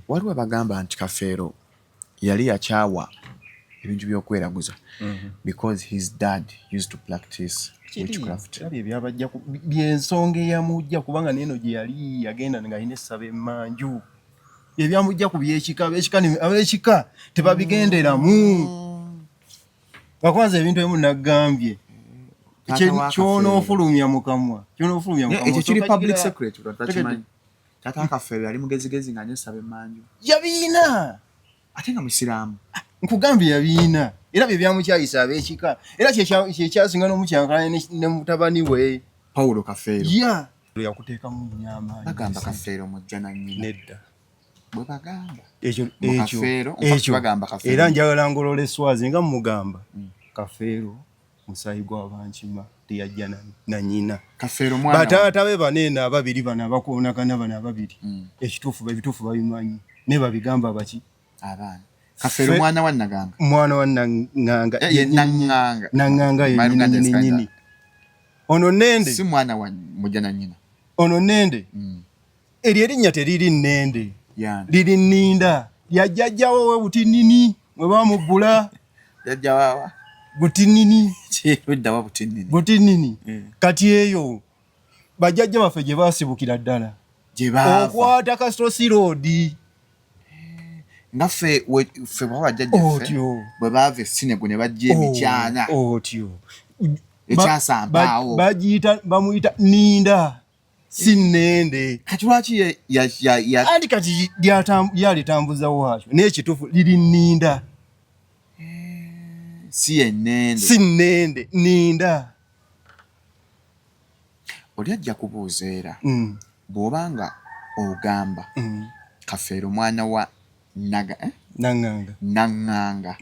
Waliwo abagamba nti Kafeero yali yakyawa ebintu by'okweraguza because his dad used to practice witchcraft. Kirabye ebyabajja byensonga eyamujja, kubanga neeno gye yali yagenda ng'alina essaba emmanju, ebyamujja ku byekika. Ab'ekika ab'ekika tebabigenderamu, nga kwanza ebintu ebimu naggambye. Taata wa Kyonoofulumya mu kamwa, kyonoofulumya mu Naye kamwa ekyo kiri osooka public kigira- secret, bantu bakimanyi. Taata wa Kafeero yali mugezigezi nga nesaba emmanju. Yabiina. Ate nga musiraamu. Nkugambye yabiina, era bye byamukyayisa ab'ekika, era kyekyasinga n'omukyankalanya ne mutabani we. Paulo Kafeero. Ya, yakuteekamu nnyo amaanyi. Bagamba Kafeero mujja na nnyina. Nedda. Bwe bagamba. Ekyo Mu ekyo Kafeero, in fact ekyo bagamba Kafeero. Era njagala ngolole Swazi nga mugamba Kafeero musaayi gw'abankima, teyajja na nnyina. Kafeero mwana Bataata be baneeno ababiri bano abakoonagana bano ababiri, ekituufu, ebituufu babimanyi, naye babigamba baki? Abaana. Kafeero mwana wa Naganga. Mwana wa Naŋŋanga. Eh, ye Naŋŋanga. Naŋŋanga My yennyini Luganda is nyini. Ono Nende. Si mwana wa mujja na nnyina. Ono Nende, eryo erinnya teriri Nende. Yani. Liri Nninda lyajjajjawo we Butinini mwe bamubbula. Jjajja waawa. Butinini. Kirudda wa Butinini? Butinini. Kati eyo bajjajja baffe gye baasibukira ddala. Gye baava. Okwata Kasitosi Road. Nga ffe baba bajjajjaffe Otyo. bwe baava e Sinego ne bajja emikyana. Otyo. Ekyasampaawo. Bagiyita, bamuyita Ninda, si Nnende. Kati lwaki ye Anti kati lyalitambuza waakyo, naye ekituufu liri Nninda. Si ye Nnende. Si Nnende, Ninda. Oli ajja kubuuza era bw'obanga ogamba Kafeero mwana wa Naga, eh? Naŋŋanga. Naŋŋanga.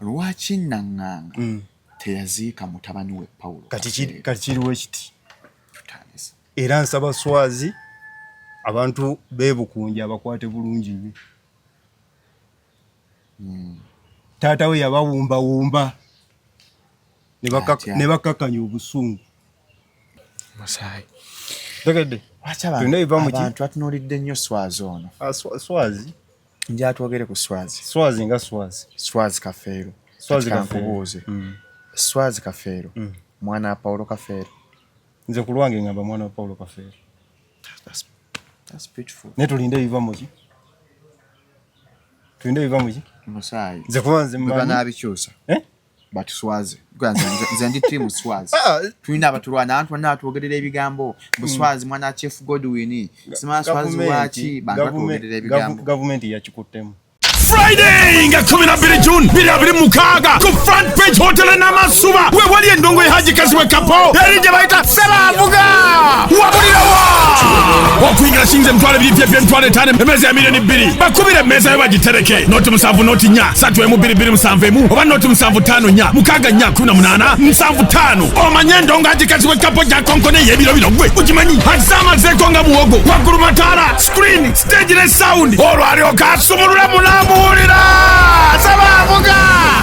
Lwaki Naŋŋanga teyaziika mutabani we Paulo Kati Kafeero? Kati kiriwo ekiti. Tutandise. Era nsaba Swazi abantu beebukunja abakwate bulungi nnyo. Taata we yabawumbawumba Atya? ne bakkakkanya obusungu. Musaayi. Tegedde. Lwaki abantu Byonna biva mu ki? Abantu batunuulidde nnyo Swazi ono? Ah, Swazi. Njagala twogere ku Swazi. Swazi nga Swazi. Swazi Kafeero. Swazi Kati Kafeero. kankubuuze. Swazi Kafeero mwana wa Paulo Kafeero? Nze ku lwange ngamba mwana wa Paulo Kafeero. That's beautiful. Naye tulinde ebiva mu ki? Tulinde ebiva mu ki? Musaayi. Nze kuba nze Bwe mmanyi. banaabikyusa. Eh? Batuswaze. Nze ndi team Swazi. Ah, Tulina abatulwana, abantu bonna batwogerera ebigambo mbu Swazi mwana wa Chief Godwin, simala Swazi waki, bantu batwogerera ebigambo. Gavumenti yakikuttemu. Friday nga 12 June 2026 ku Front Page Hotel e Namasuba we wali endongo ya Haji Kazibwe Kapo eri gye bayita Ssebavuga. Wabulirawa okuyingira sinze 20,000 pyepye 50,000, emmeeza ya 2,000,000. Bakubira emmeeza yo bagitereke 0 7 0 4 3 1 2 2 7 1 oba 0 7 5 4 6 4 18 7 5. Omanye endongo Haji Kazibwe Kapo gyakonkone ey'ebiro bino gwe ugimanyi azamazeeko nga muwogo waggulu mataala screen stage ne sound, olwo alyoka asumulula munamuwulira Ssebavuga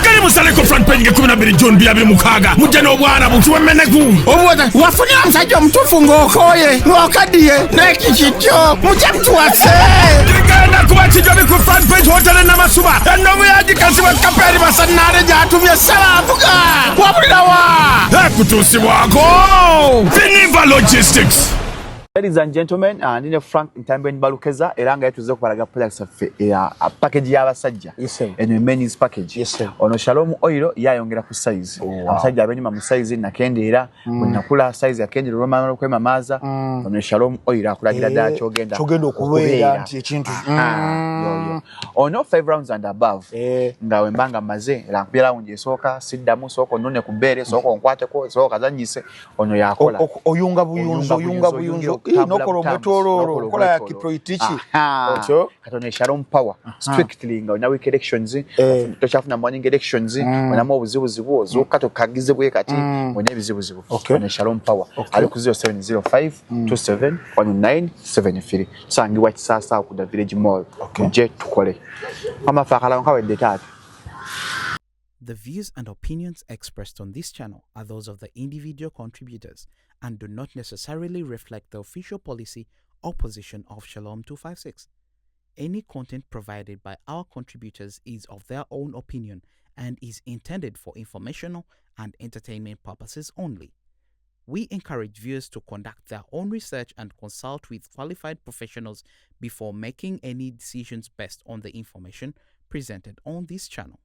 gali musaleko Front Page nga 12 June 2026. Mujja n'obwana bukiwemeneku Obuwoza wafunira omusajja omutuufu ng'okooye ng'okaddiye n'ekikikyo mujja mutuwase. Kigenda kuba kijobi ku Front Page Hotel e Namasuba. Endongo yagikazibwa Kaperi Basanaale gyatumye Ssebavuga. Wabulirawa ekutuusibwako Viniva Logistics. Ladies and gentlemen, ndine Frank Ntambi Balukeza era nga yatuze okubalaga products zaffe eya package y'abasajja. Yes, sir. Eno men's package. Yes, sir. Ono Shalom Oil yayongera ku size. Abasajja abenyuma mu size nakendeera, bwe nakula size yakendeera olw'amala okwemamaaza. Ono Shalom Oil akulagira ddala kyogenda Kyogenda okubeera nti ekintu Aha, yoyo. Ono 5 rounds and above. Nga wemba nga mmaze era nkubye round esooka siddamu, sooka onnone ku bbeere, sooka onkwateko, sooka kazannyise, ono yakola. Oyunga buyunzi, oyunga buyunzi. Ii, nokola omwetooloolo, okola ya kiproitiki otyo. Katono Shalom Power strictly nga olina weak erections, tokyafuna morning erections, olinamu obuzibuzibu, ozuuka tokagize bwe kati, olina ebizibuzibu. Ono Shalom Power ali ku 0705 27 1973, tusangibwa Kisaasa ku the Village Mall. Mujje tukole amafe akalawo kawedde taata. The views and opinions expressed on this channel are those of the individual contributors and do not necessarily reflect the official policy or position of Shalom 256. Any content provided by our contributors is of their own opinion and is intended for informational and entertainment purposes only. We encourage viewers to conduct their own research and consult with qualified professionals before making any decisions based on the information presented on this channel.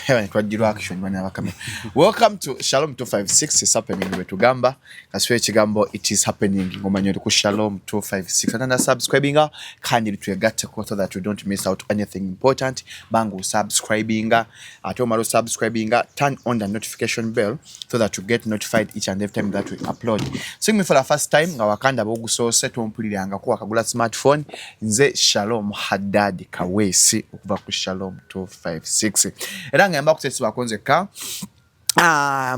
Twajjirwa action bana bakame. Welcome to Shalom 256. Is happening bwe tugamba kasiwe ekigambo "it is happening" ng'omanyi oli ku Shalom 256. Atanda subscribinga kandi twegatteko so that you don't miss out anything important. Banga osubscribinga, ate omala osubscribinga, turn on the notification bell so that you get notified each and every time that we upload. Seeing me for the first time, nga wakanda bogusoose tompulirangako, wakagula smartphone, nze Shalom Haddad Kaweesi okuva ku Shalom 256, era nga yamba kusesibwako nzekka.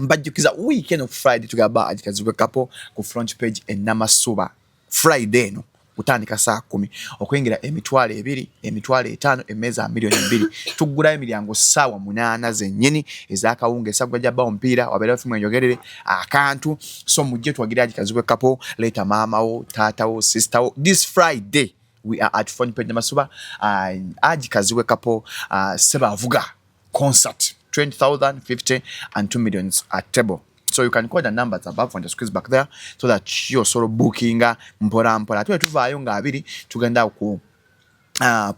Mbajjukiza weekend of Friday tugamba Agikazibwe Kapo ku Front Page e Namasuba. Friday eno kutandika saa 10, okuyingira 20,000, 50,000, emmeeza 2,000,000. Tuggulayo emiryango ssaawa 8 zennyini ez'akawunga. Esagwa jabba omupiira wabeerawo fimu enjogerere akantu, so mujje tuwagire Agikazibwe Kapo. Leeta maamawo, taatawo, sistawo. This Friday we are at Front Page Namasuba, Agikazibwe Kapo, Sebavuga concert, 20,000, 50 and 2 millions at table. So you can call the numbers above on the screens back there so that you sort of bookinga mpola mpola. Ate tuvaayo nga abiri tugenda ku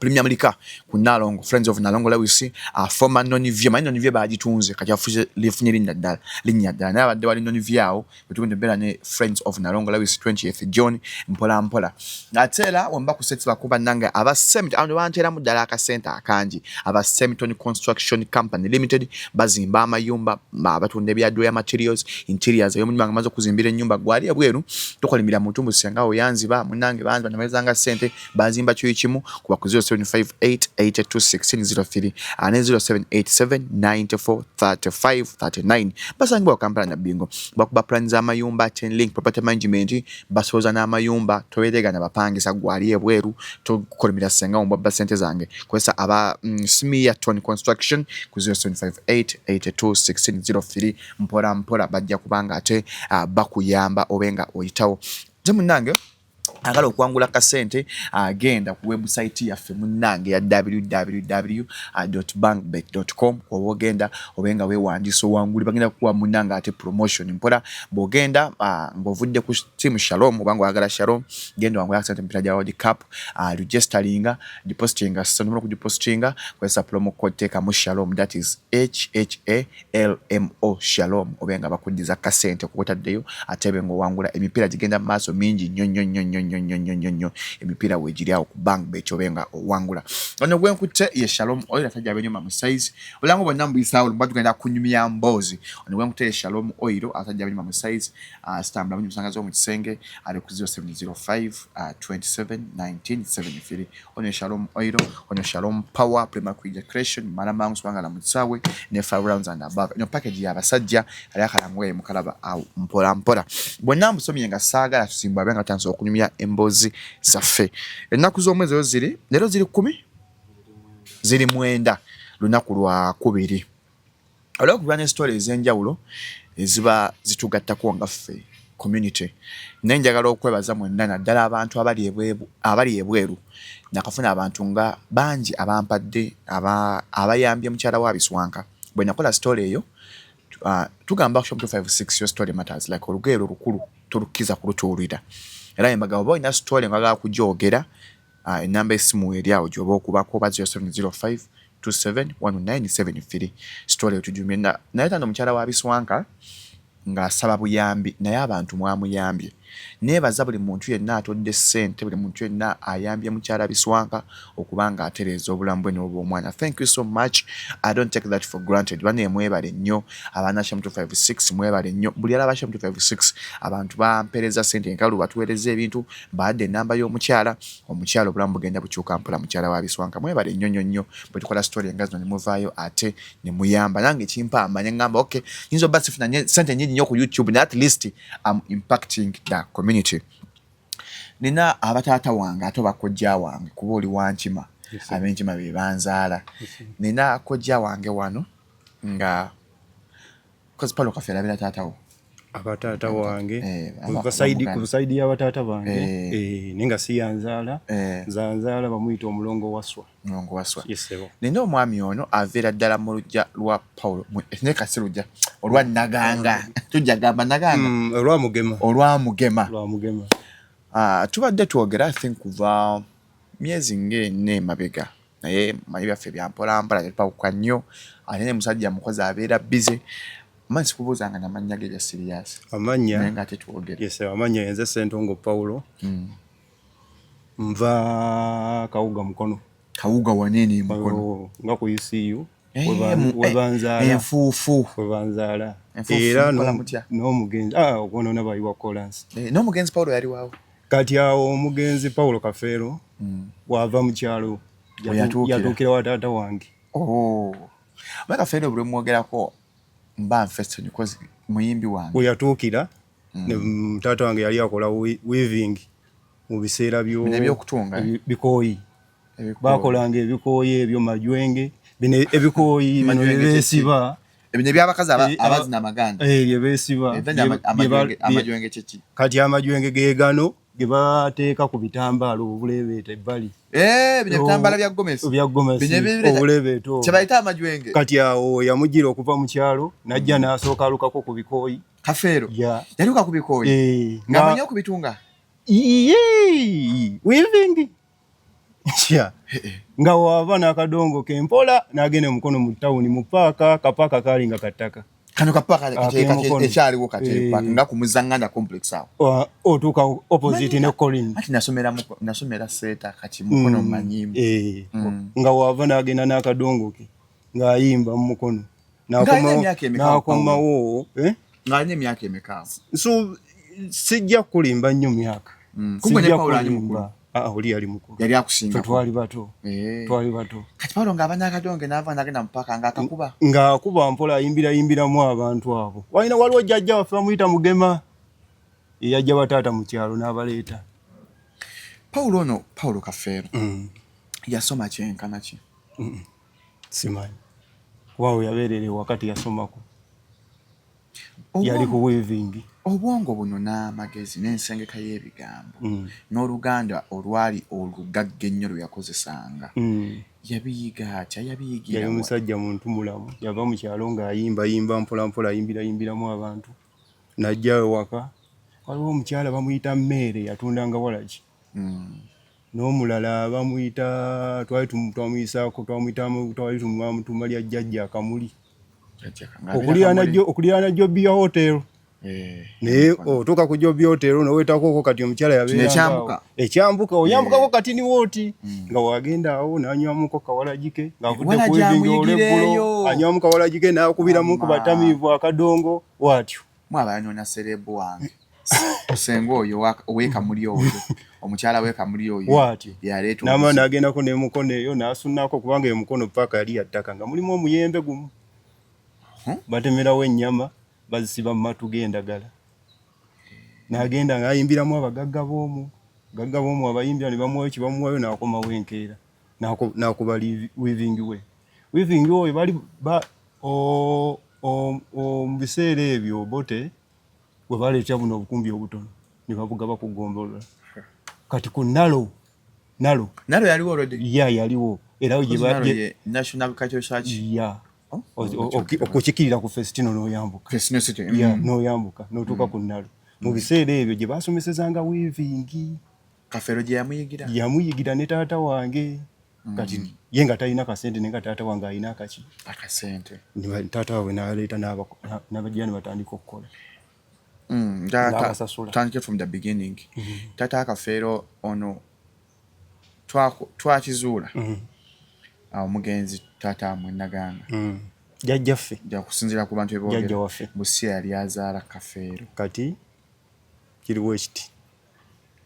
Premium Liquor ku Nalongo, Friends of Nalongo Lewis, former Nonivie. Manyi Nonivie bagitunze, kati afuze lifunye linnya ddala, linnya ddala, naye abadde wali Nonivie awo bwetugenda beera ne Friends of Nalongo Lewis, 20th June, mpola mpola. Ate era wemba ku sets bakuba nange aba Semt ano banteeramu ddala akasente akangi, aba Semiton Construction Company Limited, bazimba amayumba, batunda ebya materials, interiors ey'omunyumba nga maze okuzimbira ennyumba. Gwali ebweru tokolimira muntu mbu senga oyanziba munnange banziba namezanga ssente bazimba kyoyi kimu kuba ku 0758 821603 ne 0787 94 35 39. Basangibwa Kampala Nabbingo. Bakuba plan z'amayumba, chain link property management, basoza n'amayumba. Toberegana bapangisa, gwali ebweru tokolimira senga ombwabba ssente zange. Kozesa aba Smearton Construction ku 0758 82 1603. Mpola mpola bajja kubanga ate bakuyamba obe nga oyitawo. Nze munnange agala okuwangula kasente, agenda ku website yaffe munnange ya www.bankbet.com. Oba ogenda obe nga weewandiisa owanguli, bagenda kukuwa munnange ate promotion mpola. Bw'ogenda ng'ovudde ku team Shalom oba nga oyagala Shalom, genda wangula akasente mupira gya World Cup. Registeringa, depositinga, nomala okudepositinga kozesa promo code, teekamu Shalom, that is HHALMO, Shalom, obe nga bakuddiza kasente kuba otaddeyo, ate ebe ng'owangula. Emipiira gigenda mu maaso mingi nnyo nnyo nnyo nnyo nnyo nnyo nnyo nnyo nnyo. Emipiira weegiri awo ku bank bet obe nga owangula. Ono gwenkutte ye Shalom Oil, atajja abenyuma mu size olango bonna mbuyisaawo mba tugenda kunyumya mboozi. Ono gwenkutte ye Shalom Oil, atajja abenyuma mu size, sitambula bunyi musanga zo mu kisenge, ali ku 0705 27 19 73. Ono ye Shalom Oil. Ono Shalom Power, premature ejaculation, mala mangu subanga na mutsawe ne 5 rounds and above. Eno package y'abasajja ali akalango mukalaba awo mpola mpola. Bonna mbusomye nga saagala tusimba abe nga tutandise okunyumya emboozi zaffe. Ennaku z'omwezi ezo ziri leero ziri 10, ziri 9, lunaku lwa kubiri. Olw'okuba ne story ez'enjawulo eziba zitugattako nga ffe community, naye njagala okwebaza mwenna, naddala abantu abali ebweru. Nakafuna abantu nga bangi abampadde, abayambye mukyala wa Biswanka. Bwe nakola story eyo, tugamba 256, your story matters, like olugero olukulu tolukkiza kulutuulira. Era embaga oba olina story nga oyagala kugyogera, enamba essimu eri awo gy'oba okubako oba 0705 271973. Story etujumye naye tano omukyala wa Biswanka ng'asaba buyambi, naye abantu mwamuyambye. Neebaza buli muntu yenna atodde ssente, buli muntu yenna ayambye mukyala Biswanka okuba nga atereeza obulamu bwe n'obw'omwana. Thank you so much, I don't take that for granted. Bane mwebale nnyo abaana Shalom 256, mwebale nnyo buli alaba Shalom 256. Abantu bampeereza ssente enkalu, batuweereza ebintu, baadde enamba y'omukyala. Omukyala obulamu bugenda bukyuka mpola. Mukyala wa Biswanka, mwebale nnyo nnyo nnyo. Bwe tukola story nga zino ne muvaayo ate ne muyamba, nange kimpa amanya ngamba okay, nyinza obba sifuna ssente nnyingi nnyo ku YouTube, naye at least am impacting the community. Nina abataata wange ate oba kojja wange, kuba oli wankima, ab'enkima be banzaala. Nina kojja wange wano nga Paulo Kafeero abeera taatawo. Abataata wange eh, ku saidi y'abataata bange eh. Eh, naye nga si yanzaala eh. Zanzaala bamuyita omulongo waswa. Mulongo waswa nina omwami ono aviira ddala mu lujja lwa Paulo, naye kasi lujja olwa Naganga, tujja gamba Naganga. Olwamugema. Olwamugema. Ah, tubadde twogera, I think kuva myezi ng'ena emabega, naye manyi byaffe byampolampola, tetupakuka nnyo, ate ne musajja mukozi abeera busy. Manyi sikubuuzanga namannya ge bya serious. Amannya? Naye nga ate twogera. Yes, amannya yenze Ssentongo Paulo. Nva Kawuga, Mukono. Kawuga wanene, Mukono. Oh, nga ku UCU. Eh, webanzaala. Enfuufu. Webanzaala. Enfuufu. Era mukola mutya? N'omugenzi, ah, okwonoona bayiwa kolansi. Eh, n'omugenzi Paulo yali waawo? Kati awo omugenzi Paulo Kafeero wava mu kyalo We yatuukira. Yatuukira wa taata wange. Oh. Omanyi Kafeero buli mwogerako mba nfeso because muyimbi wange. We yatuukira ne taata wange yali akola weaving mu biseera byo. Bino ebyokutunga, eh? Bikooyi. Ebikooyi. Bakolanga ebikooyi ebyo, majwenge, bino ebikooyi bino. Majwenge? Byebeesiba. Ebino ebyabakazi Eh, abazina amaganda. Eh, byebeesiba. Then amajwenge kyeki? Kati amajwenge ge gano ge bateeka ku bitambaala, obuleebeeta ebbali. Eh, bino ebitambala bya gomesi. Bya gomesi. Bino obuleebeeta obwo. Kyebayita amajwenge. Kati awo yamugira okuva mu kyalo n'ajja n'asooka alukako ku bikooyi. Kafeero Ya. yaluka ku bikooyi? Eh, ng'amanyi okubitunga? Yee, weaving. Yeah. Nga wava n'akadongo ke mpola n'agenda Mukono mu tawuni mu paaka, kapaaka kaali nga kattaka. Kano kapaaka? Ak'emukono. Ekyaliwo kati? Eh. Paaka nga ku Muzanganda complex awo? Otuuka opposite ne Colin. Ati nasomera Seeta, kati Mukono manyimu. Eh, nga wava n'agenda n'akadongo ke ng'ayimba mu Mukono. Ng'alina emyaka emeka awo? N'akomawo, eh? Ng'alina emyaka emeka awo? So sijja kulimba nnyo myaka. Kumbe ne Sijja Paulo ali kulimba. mukulu. Ah, oli yali mukulu. Yali Ffe akusinga? twali bato. Eh. Twali bato. Kati Paulo ng'aba n'akadonge n'ava n'agenda mu paaka ng'akakuba? Ng'akuba mpola, ayimbira yimbiramu abantu abo. Walina waliwo jjajja waffe bamuyita Mugema, eyajja bataata mu kyalo n'abaleeta. Paulo ono, Paulo Kafeero, yasoma kyenkana ki? Simanyi, kuba we yabeerera ewaka teyasomako, yali ku weaving. Obwongo buno n'amagezi n'ensengeka y'ebigambo n'oluganda olwali olugagga ennyo lwe yakozesanga, yabiyiga atya? Yabiyigira Yali wa? musajja muntu mulamu. Yava mu kyalo ng'ayimba yimba mpola mpola, ayimbira yimbiramu abantu, n'ajja ewaka. Waliwo omukyala bamuyita Mmeere, yatundanga walagi. N'omulala bamuyita, twali twamuyisaako, twamuyita, twali tumutuma lya jjajja Akamuli. Jjajja ng'abeera Okuliraana Kamuli. Okuliraana Jobia Hotel. Eh, Naye otuuka ku Jobia Hotel noweetako kati omukyala yabeeranga ekyambuka. awo. Ekyambuka, oyambukako kati niwooti nga wagenda awo n'anywamuko kawalagi ke ng'avudde Walagi ku weaving amuyigireeyo. olweggulo, anywamu kawalagi ke n'akubiramu ku Mama. batamiivu akadongo watyo. Mwaba yanoonya celeb wange, senga oyo ow'ekamuli oyo, omukyala w'ekamuli oyo. Bw'atyo. Yaleeta N'amala obuzibu. n'agendako n'emukono eyo n'asunako, kubanga emukono paaka yali ya ttaka nga mulimu omuyembe gumu. Batemerawo ennyama, bazisiba mu matu g'endagala. N'agenda ng'ayimbiramu abagagga b'omu, gagga b'omu abayimbira ne bamuwayo kye bamuwayo, n'akomawo enkeera n'akuba weaving we, weaving oyo bali mu biseera ebyo bote bwe baleeta buno obukumbi obutono ne babugaba ku ggombolola. Kati ku nalo nalo. Nalo yaliwo already? Ya, yaliwo era gye Nalo ye National Agricultural Research? Ya. Oh, Okukikirira ku Festino n'oyambuka. Festino City. Ya, n'oyambuka n'otuuka ku nalo. Mu biseera ebyo gye basomesezanga weaving. Kafeero gye yamuyigira? Yamuyigira ne taata wange. Kati ye nga talina kasente, naye nga taata wange alina akaki akasente. Taata waabwe n'aleeta n'abajja ne batandika okukola. Taata N'abasasula. Tutandike from the beginning. Taata Akafeero ono twakizuula awo omugenzi taata Mwenaganga Jjajjaffe. Okusinziira ku bantu Jjajja eboogera waffe. Busia yali azaala Kafeero. Kati kiriwo ekiti,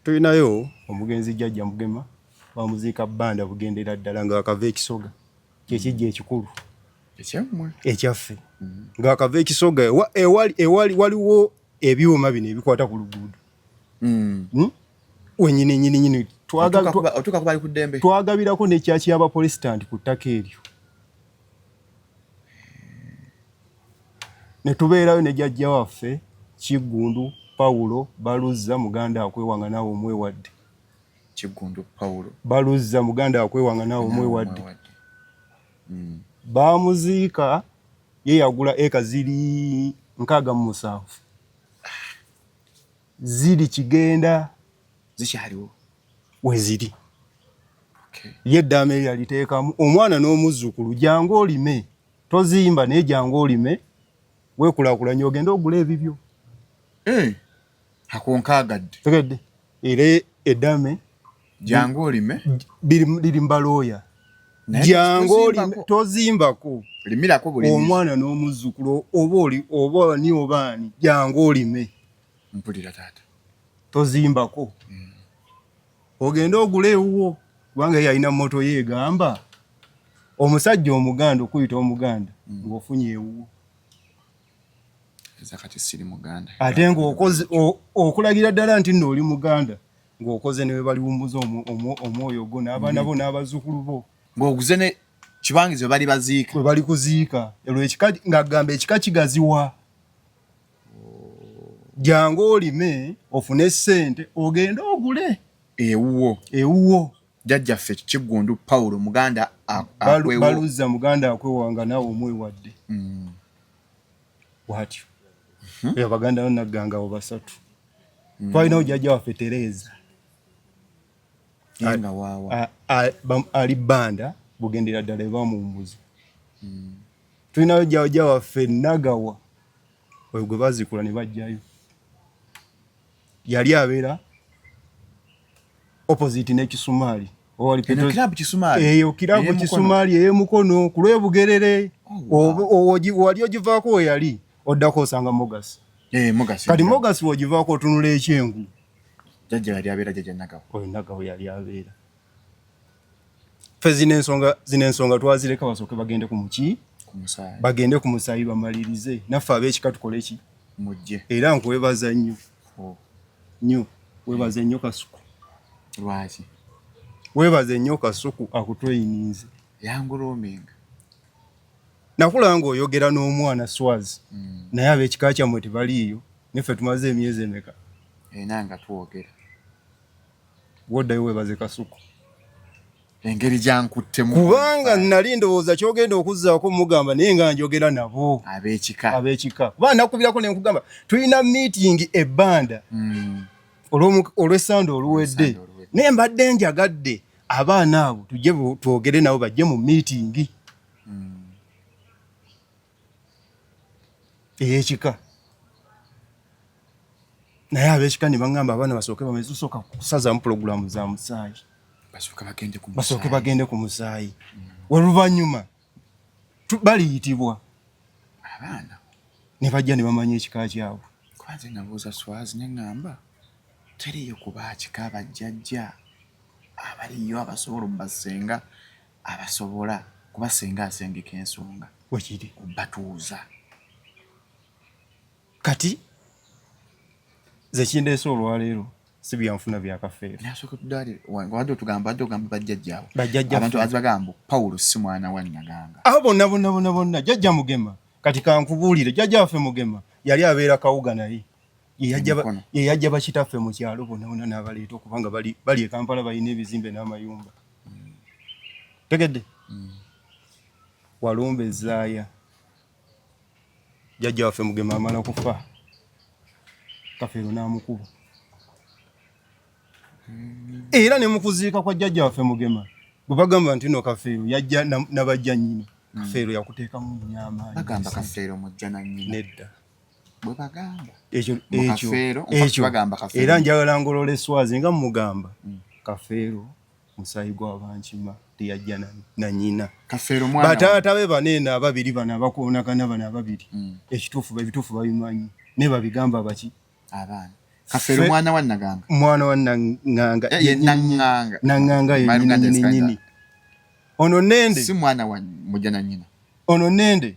tulinayo omugenzi jjajja Mugema, bamuziika Bbanda bugendera ddala ng'akava Ekisoga, kyekijja ekikulu. Ekyammwe? Ekyaffe. Ng'akava Ekisoga ewali waliwo ebyuma bino ebikwata ku luguudo. Wenyini nyini nyini Otuuka kubali ku ddembe. Twagabirako nekyaki y'abapolisitanti ku ttaka eryo ne tubeerayo ne jjajja waffe. Kiggundu Pawulo Baluzza muganda akwewanga naawe omwewadde. Kiggundu Pawulo Baluzza muganda akwewanga naawe omwewadde. Baamuziika ye yagula eka ziri 67 ziri Kigenda zikyaliwo weziri. Ye eddaame eryo yaliteekamu omwana n'omuzzukulu, jangu olime, tozimba naye jangu olime weekulaakulanye ogende ogule ebibyo. Eh, ako nkaagadde. Tegedde era eddaame jangu olime liri mubalooya, jangu olime tozimbako, limirako bulimi omwana n'omuzzukulu oba oli oba ani oba ani, jangu olime. Mpulira taata. Tozimbako. Ogende ogule ewuwo, kubanga ye yalina moto ye egamba omusajja omuganda okuyita omuganda ng'ofunye ewuwo. Kati siri muganda. Ate ng'okoze okulagira ddala nti nno oli muganda ng'okoze ne baliwummuza omwoyo gwo n'abaana bo n'abazzukulu bo. Ng'oguze ne kibangizi we bali baziika. We bali kuziika. Olwo ekika ng'agamba ekika kigaziwa. Jangu olime ofune ssente ogende ogule ewuwo. Ewuwo. Jjajjaffe Kiggundu Paulo muganda Baluzza muganda akwewanga naawe omwewadde. Bw'atyo. Abaganda bo nagganga abo basatu. Twalinawo jjajja waffe Tereza. Ali Bbanda bugendera ddala ebamuwummuza. Tulinawo jjajja waffe Nagawa oyo gwe baziikula ne bajjayo. Yali abeera opposite n'ekisumaali. Eyo kirabu Kisumaali ey'emukono ku lw'Ebugerere. Wali ogivaako we yali oddako osanga Mogasi. Kati Mogasi w'ogivaako otunula ekyengu. Jjajja yali abeera jjajja Nagawa. Oyo Nagawa yali abeera. Ffe zino ensonga twazireka basooke bagende ku muki? Bagende ku musaayi bamalirize. Naffe ab'ekika tukole ki? Mujje. Era nkwebaza nnyo. Nnyo. Weebaze nnyo Kasuku. Lwaki? Weebaze nnyo Kasuku akutweyininze. Yanguloominga. Nakula ng'oyogera n'omwana Swazi. Naye ab'ekika kyammwe tebaliiyo. Naffe tumaze emyezi emeka? Ena nga twogera. Woddayo weebaze Kasuku. Engeri gyankuttemu. Kubanga nali ndowooza ky'ogenda okuzzaako mugamba naye nga njogera nabo. Ab'ekika. Ab'ekika. Kuba nakubirako ne nkugamba tulina meeting ebbanda. Olw'essande oluwedde. Naye mbadde njagadde abaana abo tujje twogere nabo bajje mu meeting. Ey'ekika. Naye ab'ekika ne baŋŋamba abaana basooke bameze tusooka kusazaamu pulogulaamu za musaayi. Basooke bagende ku musaayi. Oluvannyuma baliyitibwa. Abaana. Ne bajja ne bamanya ekika kyabwe. Kuba nze nabuuza Swazi ne ŋŋamba teriiyo kuba kika bajjajja abaliyo abasobola obbasenga abasobola kuba ssenga asengeka ensonga. Wekiri. Obbatuuza. Kati ze kindeese olwaleero si byanfuna bya kafeero. Nasooka tuddaale wadde otugamba wadde ogamba bajjajjaabo. Bajjajjaffe. Abantu azibagamba Paulo si mwana wa Naganga. Abo bonna bonna bonna bonna jjajja Mugema kati kankubuulire jjajja waffe Mugema yali abeera Kawuga naye ye yajja bakitaffe mu kyalo bonna bonna n'abaleeta okubanga bali bali e Kampala balina ebizimbe n'amayumba. Tegedde? Walumba Ezaaya. Jjajja waffe Mugema amala kufa Kafeero n'amukuba. Era ne mu kuziika kwa jjajja waffe Mugema bwe bagamba nti no Kafeero yajja nabajja nnyina. Kafeero yakuteekamu nnyo amaanyi. Bagamba Kafeero mujja na nnyina. Nedda. Bwe bagamba. Ekyo ekyo ekyo era njagala ngolole Swazi nga mugamba Kafeero musaayi gw'abankima teyajja na nnyina. Kafeero mwana bataata be bano eno ababiri bano abakoonagana bano ababiri ekituufu ebituufu babimanyi naye babigamba baki? Abaana. Kafeero mwana wa Naganga. Mwana wa Nanganga. Nanganga. Nanganga ye nnyini. Ono Nende. Si mwana wa mujja na nnyina. Ono Nende.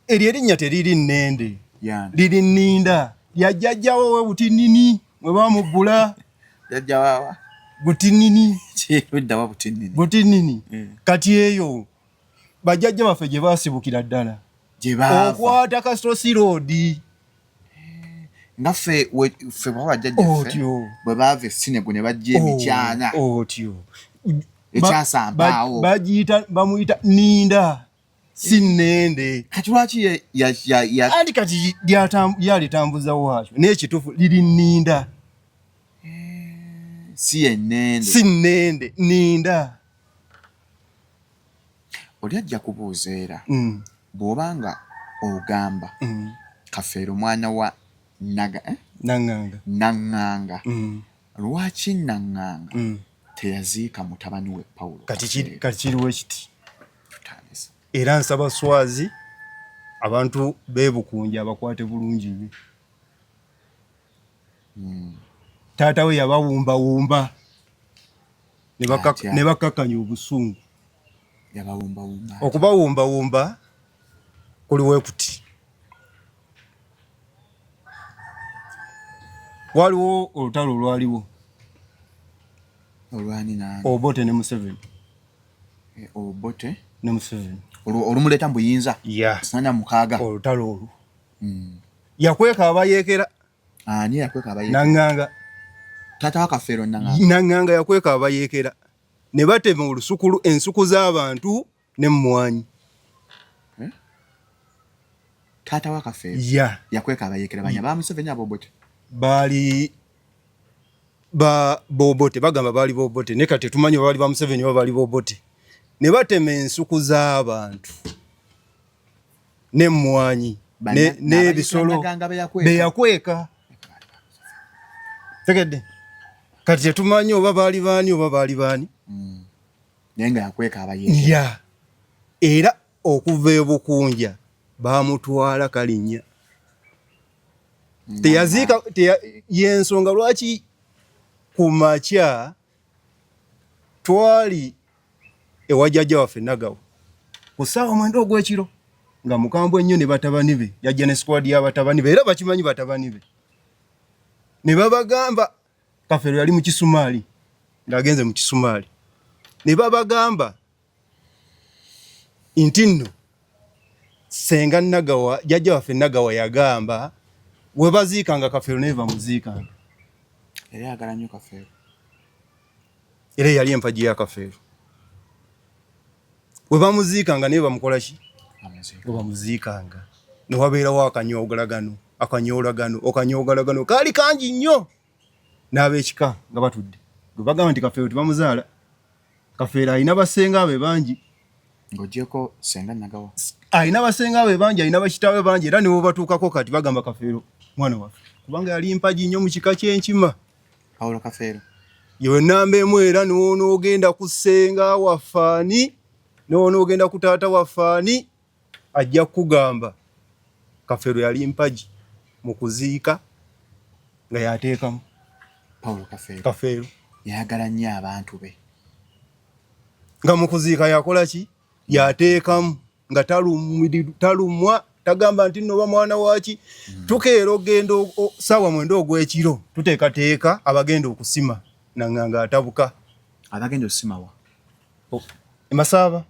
Eryo erinnya teriri Nende. Liri Nninda. Lya jjajjawo we Butinnini mwe bamuggula. Jjajja waawa? Butinnini. Kirudda wa Butinnini? Butinnini. Kati eyo bajjajja baffe gye baasibukira ddala. Gye baava. Okwata Kasitosi Road. Nga ffe baba bajjajjaffe bwe baava e Senegal ne bajja emikyana. Otyo. Ekyasampaawo. Bagiyita bamuyita Ninda. Si nnende. Kati lwaki ya anti kati lyalitambuza waakyo naye ekituufu liri Ninda. Si ennende. Si nnende, Ninda. Oli ajja kubuuza era bw'oba nga ogamba Kafeero mwana wa Naŋŋanga. Naŋŋanga. Lwaki Naŋŋanga teyaziika mutabani we Paulo? Kati kiriwo ekiti. Era nsaba Swazi abantu b'e Bukunja abakwate bulungi nnyo. Taata we yabawumbawumba ne bakkakkanya obusungu. Okubawumbawumba kuliwo ekuti. Waliwo olutalo olwaliwo. Olwani nani? Obote ne Museveni. Obote ne Museveni. Olumuleeta mu buyinza? Yeah. 86. Olutalo olwo. Yakweka abayeekera. Ani yakweka abayeekera? Naŋŋanga. Taata wa Kafeero Naŋŋanga. Naŋŋanga yakweka abayeekera. Ne batema olusukulu ensuku z'abantu n'emmwanyi. Taata wa Kafeero? Yeah. Yakweka abayeekera banya ba Museveni abo Obote? Baali ba Bobote, bagamba baali Bobote, naye kati tetumanyi oba baali ba Museveni oba baali Bobote. Ne batema ensuku z'abantu n'emmwanyi n'ebisolo be yakweka. Tegedde? Kati tetumanyi oba baali baani oba baali baani. Naye nga yakweka abayeekera. Yeah. Era okuva e Bukunja baamutwala Kalinnya. Teyaziika y'ensonga lwaki ku makya twali ewa jjajja waffe Nagawa ku ssaawa 9 ogw'ekiro nga mukambwe nnyo ne batabani be, yajja ne squad y'abatabani be era bakimanyi batabani be. Ne babagamba Kafeero yali mu Kisumaali ng'agenze mu Kisumaali. Ne babagamba nti nno Ssenga Nagawa, jjajja waffe Nagawa yagamba we baziikanga Kafeero naye bamuziikanga. Era yagala nnyo Kafeero. Era yali empagi ya Kafeero. We bamuziikanga naye bamukola ki? We bamuziikanga. Ne wabeerawo akanyoolagano, akanyoolagano, akanyoolagano kaali kangi nnyo. N'ab'ekika nga batudde. Bwe bagamba nti Kafeero tebamuzaala, Kafeero alina basenga be bangi. Ng'oggyeko Ssenga Nagawa. Alina basenga be bangi, alina bakitaawe bangi era ne bwebatuukako kati bagamba Kafeero mwana waffe. Kubanga yali mpagi nnyo mu kika ky'enkima. Paulo Kafeero. Yewe nnamba emu era n'onoogenda ku ssenga waffe ani, n'onoogenda ku taata waffe ani, ajja kukugamba Kafeero yali mpagi mu kuziika nga yateekamu. Paulo Kafeero. Kafeero. Yayagala nnyo abantu be. Nga mu kuziika yakola ki? Yateekamu nga talumwa tagamba nti nno oba mwana waaki. Tukeera ogenda ssaawa 9 ogw'ekiro tuteekateeka abagenda okusima Naŋŋanga atabuka. Abagenda okusima wa? E Masaaba.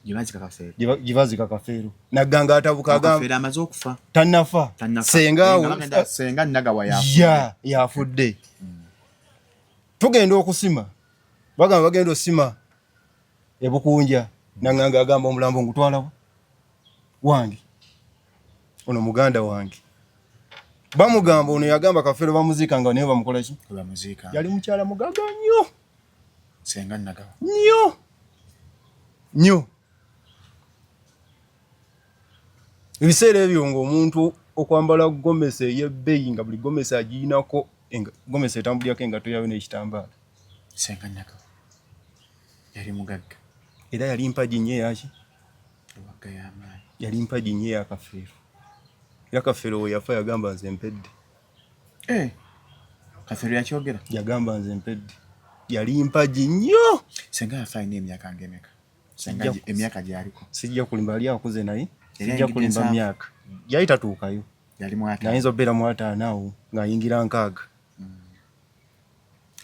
Gye baziika Kafeero. Gye baziika Kafeero. Nagganga atabuka agamba. Kafeero amaze okufa. Tannafa. Senga Senga Nagawa yafudde. Ya, yafudde. Tugenda okusima. Bagamba bagenda osima e Bukunja. Naŋŋanga agamba omulambo ngutwalawa wange. Ono muganda wange. Bamugamba ono yagamba Kafeero bamuziika nga naye bamukola ki? Bamuziika. Yali mukyala mugagga nnyo. Senga Nagawa. Nnyo. Nnyo. Ebiseera ebyo ng'omuntu okwambala gomesi ey'ebbeeyi nga buli gomesi agiyinako gomesi etambulirako engatto yaayo n'ekitambaala. Senga Nagawa yali mugagga. Era yali mpagi nnyo eyaki? Ewagga y'amaanyi. Yali mpagi nnyo eya Kafeero. Era Kafeero we yafa yagamba nze mpedde. Kafeero yakyogera? Yagamba nze mpedde. Yali mpagi nnyo. Senga yafa alina emyaka ng'emeka? Senga emyaka gy'aliko. Sijja kulimba yali akuze naye. Sijja kulimba myaka. Yali tatuukayo. Yali mu ataano. Ayinza okubeera mu 50 awo ng'ayingira 60.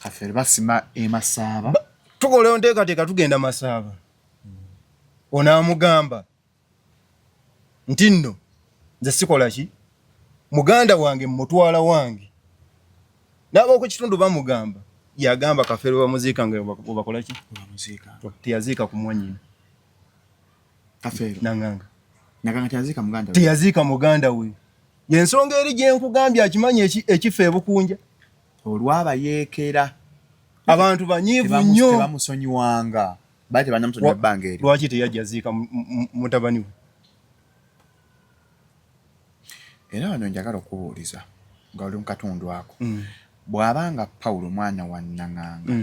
Kafeero basima e Masaaba. Tukola enteekateeka tugenda Masaaba. Ono amugamba nti nno nze sikola ki? Muganda wange mutwala wange n'ab'oku kitundu bamugamba, yagamba Kafeero bamuziika nga webakola ki? Teyaziika ku mwanyina. Kafeero Nanganga. Naganga teyaziika muganda we. Teyaziika muganda we. Yensonga eri gye nkugambye akimanyi ekifo ebukunja. Olwabayeekera. Abantu banyiivu nnyo. Tebamusonyiwanga. Baali tebannamusonyiwa ebbanga eryo. Lwaki teyajja aziika mutabani we? Era wano njagala okubuuliza nga oli mu katundu ako. Bw'abanga Paulo mwana wa Nanganga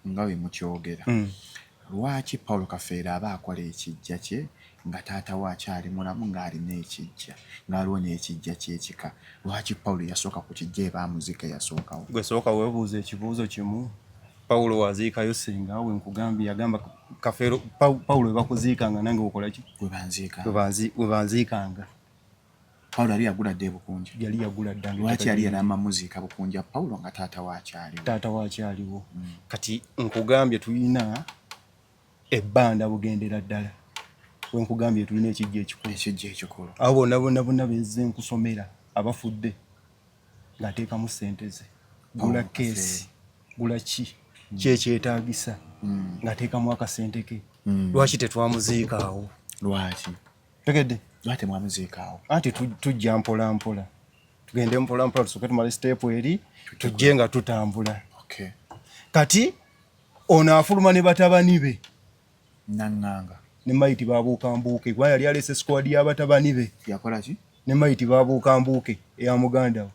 nga bwe mukyogera, lwaki Paulo Kafeero aba akola ekijja kye nga taata we akyali mulamu ng'alina ekijja, nga waliwo n'ekijja ky'ekika? Lwaki Paulo yasooka ku kijja eba muzika eyasookawo? Gwe sooka weebuuza ekibuuzo kimu. Paulo waziikayo ssenga we, nkugambye yagamba Kafeero Paulo we bakuziikanga nange okola ki? We banziika. We banziikanga. Paulo yali yagula dda ebukunja. Yali yagula dda. Lwaki yali yalama muziika Bukunja Paulo nga taata we akyaliwo? Taata we akyaliwo. Kati nkugambye tulina ebbanda bugendera ddala. We nkugambye tulina ekijja ekikulu. Ekijja ekikulu. Abo bonna bonna bonna benze nkusomera abafudde ng'ateekamu ssente ze. Gula keesi, gula ki, ki ekyetaagisa ng'ateekamu akasente ke. Lwaki tetwamuziika awo? Lwaki? Tegedde? Lwaki temwamuziika awo? Anti tujja mpola mpola. Tugende mpola mpola tusooke tumale step eri tujje nga tutambula. Kati ono afuluma ne batabani be. Nanganga. Ne mayiti babuuka mbuuke kuba yali alese squad y'abatabani be. Yakola ki? Ne mayiti babuuka mbuuke eya muganda we.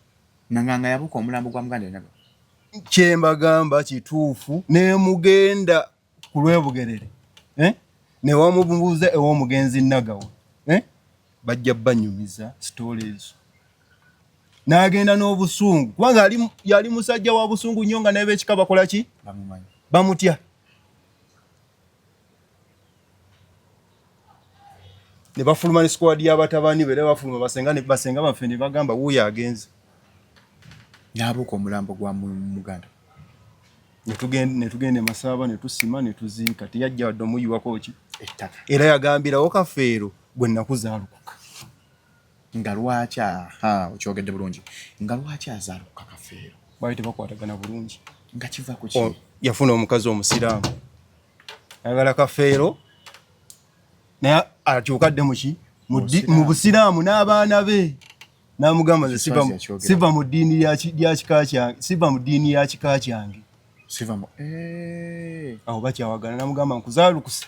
Nanganga yabuuka omulambo gwa muganda we. Kye mbagamba kituufu ne mugenda ku lw'Ebugerere. Ne wamubuuza ew'omugenzi Nagawa. Bajja banyumiza story ezo. N'agenda n'obusungu kubanga yali musajja wa busungu nnyo nga n'ebekika bakola ki? Bamumanyi. Bamutya. Ne bafuluma ne squad y'abatabani be era bafuluma basenga ne basenga baffe ne bagamba wuuyo agenze. N'abuuka omulambo gwa muganda. Ne tugenda e Masaaba ne tusima ne tuziika. Teyajja wadde omuyiwako ki? Ettaka. Era yagambirawo Kafeero gwe nakuzaalukuka. Nga lwaki okyogedde bulungi. Nga lwaki azaalukuka Kafeero? Baali tebakwatagana bulungi. Nga kiva ku ki? Yafuna omukazi omusiraamu. Ayagala Kafeero naye akyuka adde mu ki? Mu busiraamu n'abaana be. N'amugamba nze siva mu ddiini ya kika kyange, siva mu ddiini ya kika kyange. Siva mu, Awo bakyawagana n'amugamba nkuzaalukusa.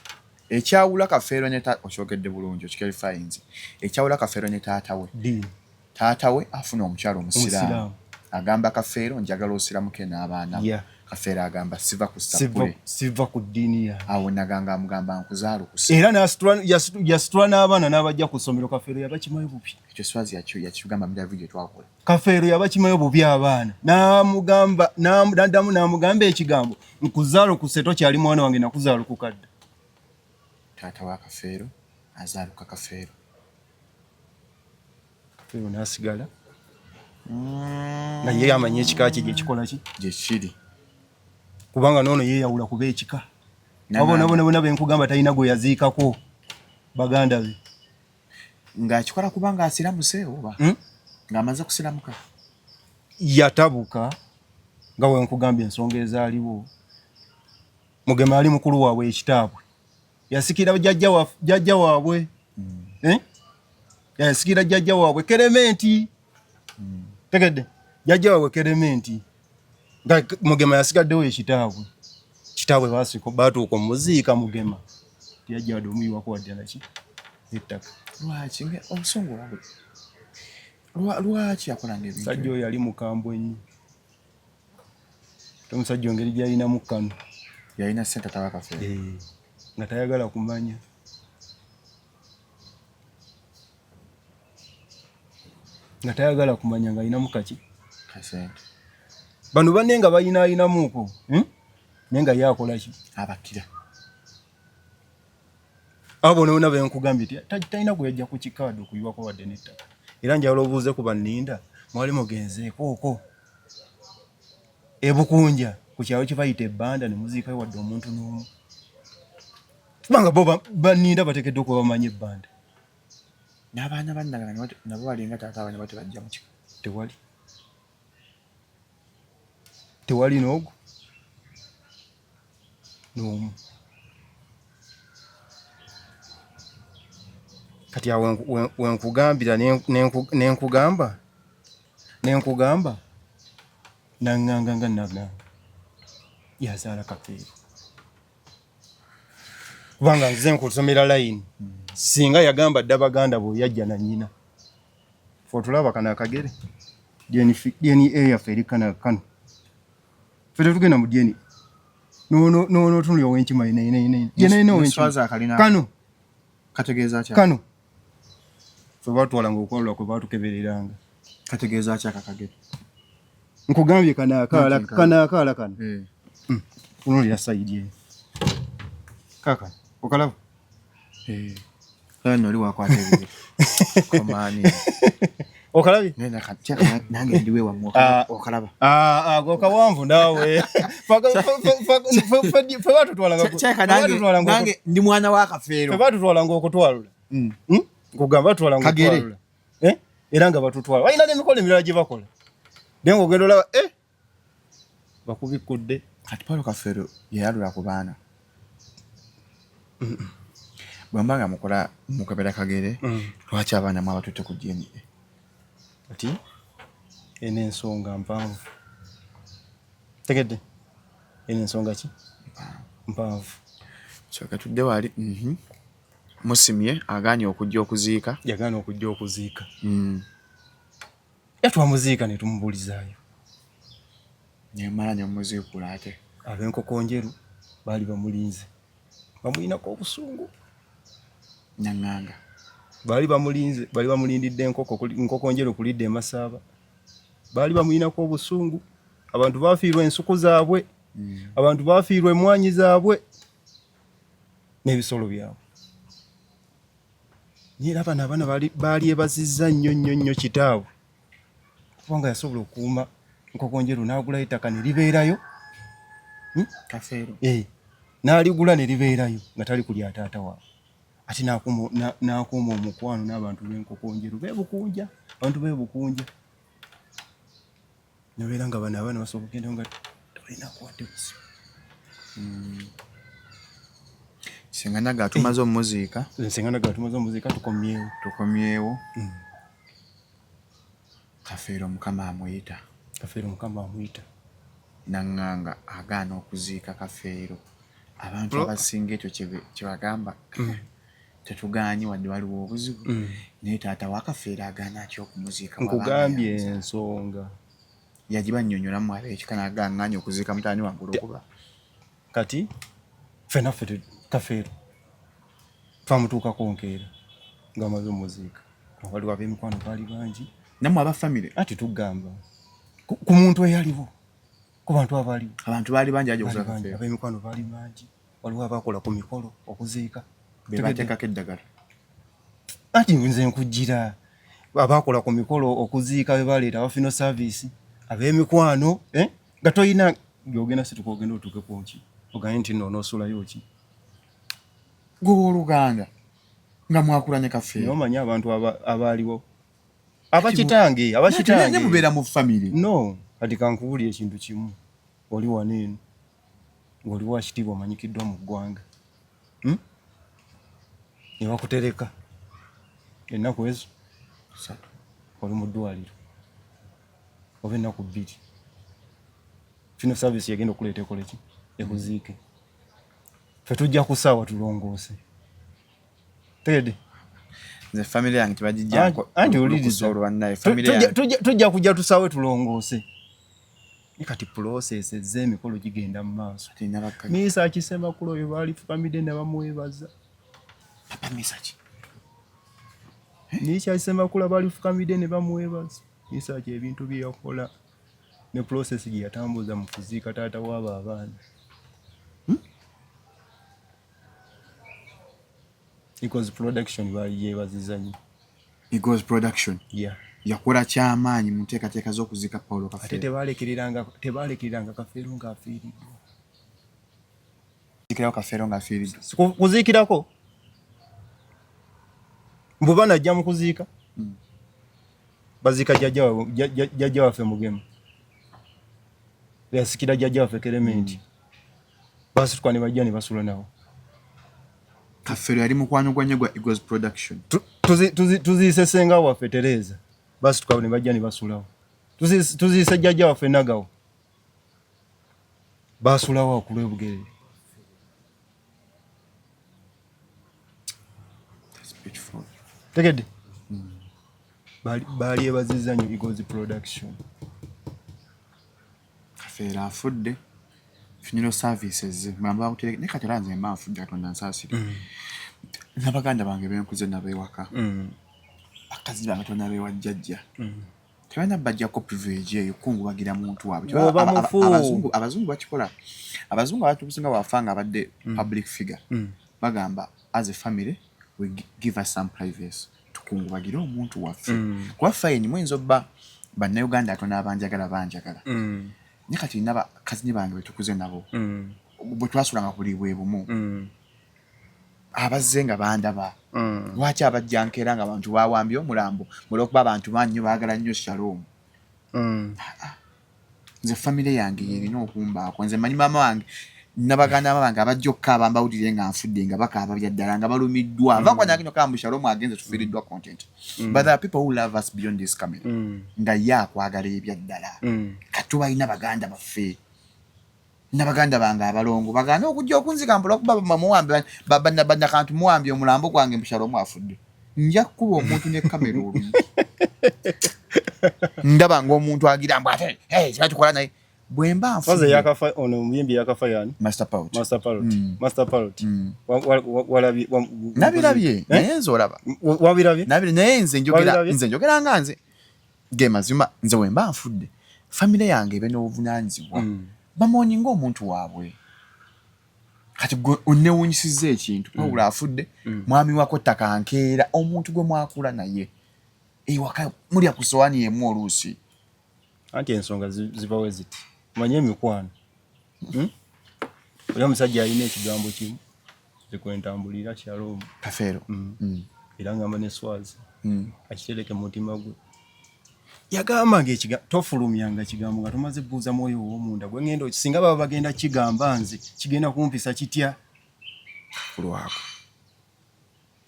Ekyawula Kafeero ne okyogedde bulungi, okikerifayinze. Ekyawula Kafeero ne taata we. Ddiini. Taata we afuna omukyala omusiraamu. Agamba Kafeero njagala osiramuke n'abaana bo. Kafeero agamba siva ku ssapule. Siva ku ddiini yange. Awo Naganga amugamba nkuzaalukusa. Era yasitula n'abaana n'abajja ku ssomero. Kafeero yabakimayo bubi. Ekyo Swazi yakigamba mu video twakola. Kafeero yabakimayo bubi abaana. N'amugamba, n'addamu n'amugamba ekigambo nkuzaalukuse tokyali mwana wange nakuzaalukuka dda. Taata wa Kafeero azaaluka Kafeero. Kafeero n'asigala nga ye amanyi ekika kye gye kikola ki? Gye kiri. Kubanga n'ono yeeyawula kuba ekika. Abo bonna bonna bonna be nkugamba talina gwe yaziikako baganda be. Ng'akikola kubanga asiramuse oba? Ng'amaze kusiramuka? Yatabuka nga bwe nkugambye ensonga ezaaliwo. Mugema ali mukulu waabwe ekitaabwe. Yasikira jjajja waabwe. Yasikira jjajja waabwe Kerementi. Tegedde? Jjajja waabwe Kerementi. Nga Mugema yasigaddewo ekitaabwe. Kitaabwe baatuuka omuziika Mugema. Teyajja wadde omuyiwako wadde naki ettaka. Lwaki? Obusungu obwo. Lwaki yakolanga ebintu? Musajja oyo yali mukambwe nnyo. Ate omusajja engeri gy'alinamu kano. Yalina ssente tawa Kafeero. Nga tayagala kumanya. Nga tayagala kumanya ng'alinamu kaki? Kasente. Bano banne nga balinaayinamuuko. Naye nga ye akola ki? Abakira. Abo bonna bonna be nkugambye talina gwe yajja ku kikaadi okuyiwako wadde n'ettaka. Era njagala obuuze ku banninda mwali mugenzeeko okwo ebukunja ku kyalo kye bayita ebbanda ne muziikayo wadde omuntu n'omu. Kubanga bo banninda bateekeddwa okuba bamanyi ebbanda. N'abaana ba Naganga nabo balinga taata waabwe nabo tebajja mu kika. Tewali, tewali n'ogu n'omu. Kati awo wenkugambira nenkugamba nenkugamba naŋŋanga nga naŋŋanga yazaala Kafeero, kubanga nze nkusomera layini. Singa yagamba dda baganda bwe yajja na nnyina, fe otulaba kano akagere DNA yaffe eri kano kano, ffe tetugenda mu DNA. N'onotunulira owenkima kano kategeeza ki? Kano fe batwalanga okwalula kwe batukebereranga. Kategeeza ki akakagere? Nkugambye kano akaala, kano akaala kano. Tunulira side eno, kakano okalaba. Kano oli wakwata ebibiri komaani. Okalabye? Nange ndiwe wammwe, okalaba. Ago kawanvu naawe. Fe batutwalanga, nange ndi mwana wa Kafeero. Fe batutwalanga okutwalula. Nkugamba batutwalanga okutwalula, era nga batutwala balina n'emikolo emirala gye bakola, naye ng'ogenda olaba bakubikkudde. Kati Paulo Kafeero yayalula ku baana. Bwe mba nga mukola mukebera kagere, lwaki abaana mwabatutte ku DNA? Kati eno ensonga mpanvu, tegedde? Eno ensonga ki mpanvu. Soka tudde wali. Musimye agaanye okujja okuziika. Yagaana okujja okuziika. Era twamuziika ne tumubulizaayo. Nemala nemuziikula ate. Ab'enkoko njeru baali bamulinze, bamuyinako obusungu. Naŋŋanga. Baali bamulinze, baali bamulindidde enkoko, nkoko njeru kulidde emasaaba. Baali bamuyinako obusungu. Abantu bafiirwa ensuku zaabwe, abantu bafiirwa emwanyi zaabwe n'ebisolo byabwe. Naye era bano abaana baali ebazizza nnyo nnyo nnyo kitaabwe, kubanga yasobola okukuuma nkoko njeru n'agulayo ettaka ne libeerayo. Kafeero. N'aligula ne libeerayo nga tali kulya taata waabwe, ate n'akuuma omukwano n'abantu b'enkoko njeru beebukunja, abantu beebukunja. Nobeera nga bano abaana basobola okugenda nga tebalina kuwadde buzibu. Senga naga tumaze omuziika. Senga naga tumaze omuziika, tukomyewo. Tukomyewo. Kafeero Mukama amuyita. Kafeero Mukama amuyita. Naŋŋanga agaana okuziika Kafeero. Abantu abasinga ekyo kyebagamba, tetugaanyi wadde waliwo obuzibu, naye taata wa Kafeero agaana atya okumuziika? Nkugambye ensonga. Yagiba nnyonnyolamu ab'ekika n'agaŋŋaanya okuziika mutaani wange olwokuba. Kati ffenna ffe Kafeero twamutuukako nkeera ng'amaze omuziika. Waliwo ab'emikwano baali bangi. Nammwe aba famire? Ati tugamba ku muntu eyaliwo, ku bantu abaaliwo. Abantu baali bangi aja okuziika Kafeero. Ab'emikwano baali bangi, waliwo abakola ku mikolo okuziika. Be bateekako eddagala. Ati nze nkujjira abakola ku mikolo okuziika be baleeta aba funeral service, ab'emikwano, nga toyina gy'ogenda situka ogenda otuuke ku nki ogambe nti nno onoosulayo ki? Gwe owooluganda nga mwakula ne Kafeero. Naye omanyi abantu abaaliwo abakitange abakitange mubeera mu famire. No, kati kankubuulire ekintu kimu. Oli wano eno ng'oli wa kitiibwa, omanyikiddwa mu ggwanga, Ne bakutereka ennaku ezo 3 oli mu ddwaliro oba ennaku 2, funeral service yagenda okuleeta ekole ki, ekuziike. Ffe tujja ku ssaawa tulongoose, tegedde? Nze famire yange tebagijjako. Anti wuliriza, tujja kujja tusaawe tulongoose. Kati process ez'emikolo gigenda mu maaso. Miisa Kisemakula oyo baali fukamidde ne bamwebaza. Papa Misaki. Miisa Kisemakula baali fukamidde ne bamwebaza. Misaki ebintu bye yakola ne process gye yatambuza mu kuziika taata w'abo abaana. Eagles Production baali gyebaziza nnyo. Eagles Production. Yeah. Yakola kyamaanyi mu nteekateeka z'okuziika Paulo Ate Kafeero. Tebalekereranga Kafeero ng'afiiriddwa. Kuziikirawo Kafeero ng'afiiriddwa. Kuziikirako mbu banajja mu kuziika. Baziika jjajja waffe Mugema, yasikira jjajja waffe Kerementi. Basituka ne bajja ne basula nawo. Kafeero yali mukwano gwa nnyo gwa Eagles Production. Tuziise ssenga waffe Tereza, basituka ne bajja ne basulawo. Tuziise jjajja waffe Nagawo, basulawo ku lw'Ebugerere. Tegedde? Baali ebazizza nnyo Eagles Production. Kafeero afudde, funeral services mulambo bagutereke, naye kati era nze mba nfudde, Katonda nsaasire. N'abaganda bange benkuze nabo ewaka, bakazi bange tonna bewa jjajja, tebalina bajjako privilege eyo kungubagira muntu waabwe. Bw'oba mufu. Abazungu bakikola. Abazungu abantu businga bwafa nga abadde public figure, bagamba as a family we give us some privacy, tukungubagire omuntu waffe, kuba fine muyinza obba Bannayuganda atono abanjagala banjagala, naye kati nina bakazini bange betukuze nabo, bwe twasulanga ku buli bwe bumu, abazze nga bandaba. Lwaki abajja nkeera nga abantu bawambye omulambo olwokuba abantu bannyo baagala nnyo Shalom? Nze famire yange yerina okumbaako. Nze manyi maama wange nabaganda bange abajja okukaaba mbawulire nga nfudde, nga bakaaba bya ddala nga balumiddwa. Vakwanagino kambu Shalom agenze, tufiiriddwa content, but there are people who love us beyond this camera, nga ye akwagala ebya ddala. Katubalina baganda baffe nabaganda bange abalongo baganda okujja okunzika mpola okuba muwambe bannakantu muwambye omulambo gwange mbu Shalom afudde. Nja kukuba omuntu ne kamera olumu ndaba ngaomuntu agira mbu ate kibatukola, naye bwe mba nfudde. Yakafa ono omuyimbi yakafa yani? Master Pout. Master Parrot. Master Parrot. Walabye? Nabirabye, naye nze olaba Wabirabye? Nabirabye, naye nze njogera, nze njogera nga nze ge mazima. Nze bwe mba nfudde, famire yange ebe n'obuvunaanyizibwa, bamourninga ng'omuntu waabwe. Kati gwe onewunyisizza ekintu, Pawulo afudde, mwami wako ttaka nkeera, omuntu gwe mwakula naye ewaka, mulya ku sowaani emu oluusi. Anti ensonga zibawe ziti, manye emikwano. Oli omusajja alina ekigambo kimu zikwentambulira, Shalom. Kafeero. Era ngamba ne Swazi akitereke mu mutima gwe. Yagamba nga tofulumyanga kigambo nga tomaze buuza mwoyo ow'omunda gwe ngenda. Singa baba bagenda kigamba nze, kigenda kumpisa kitya? Kulwako.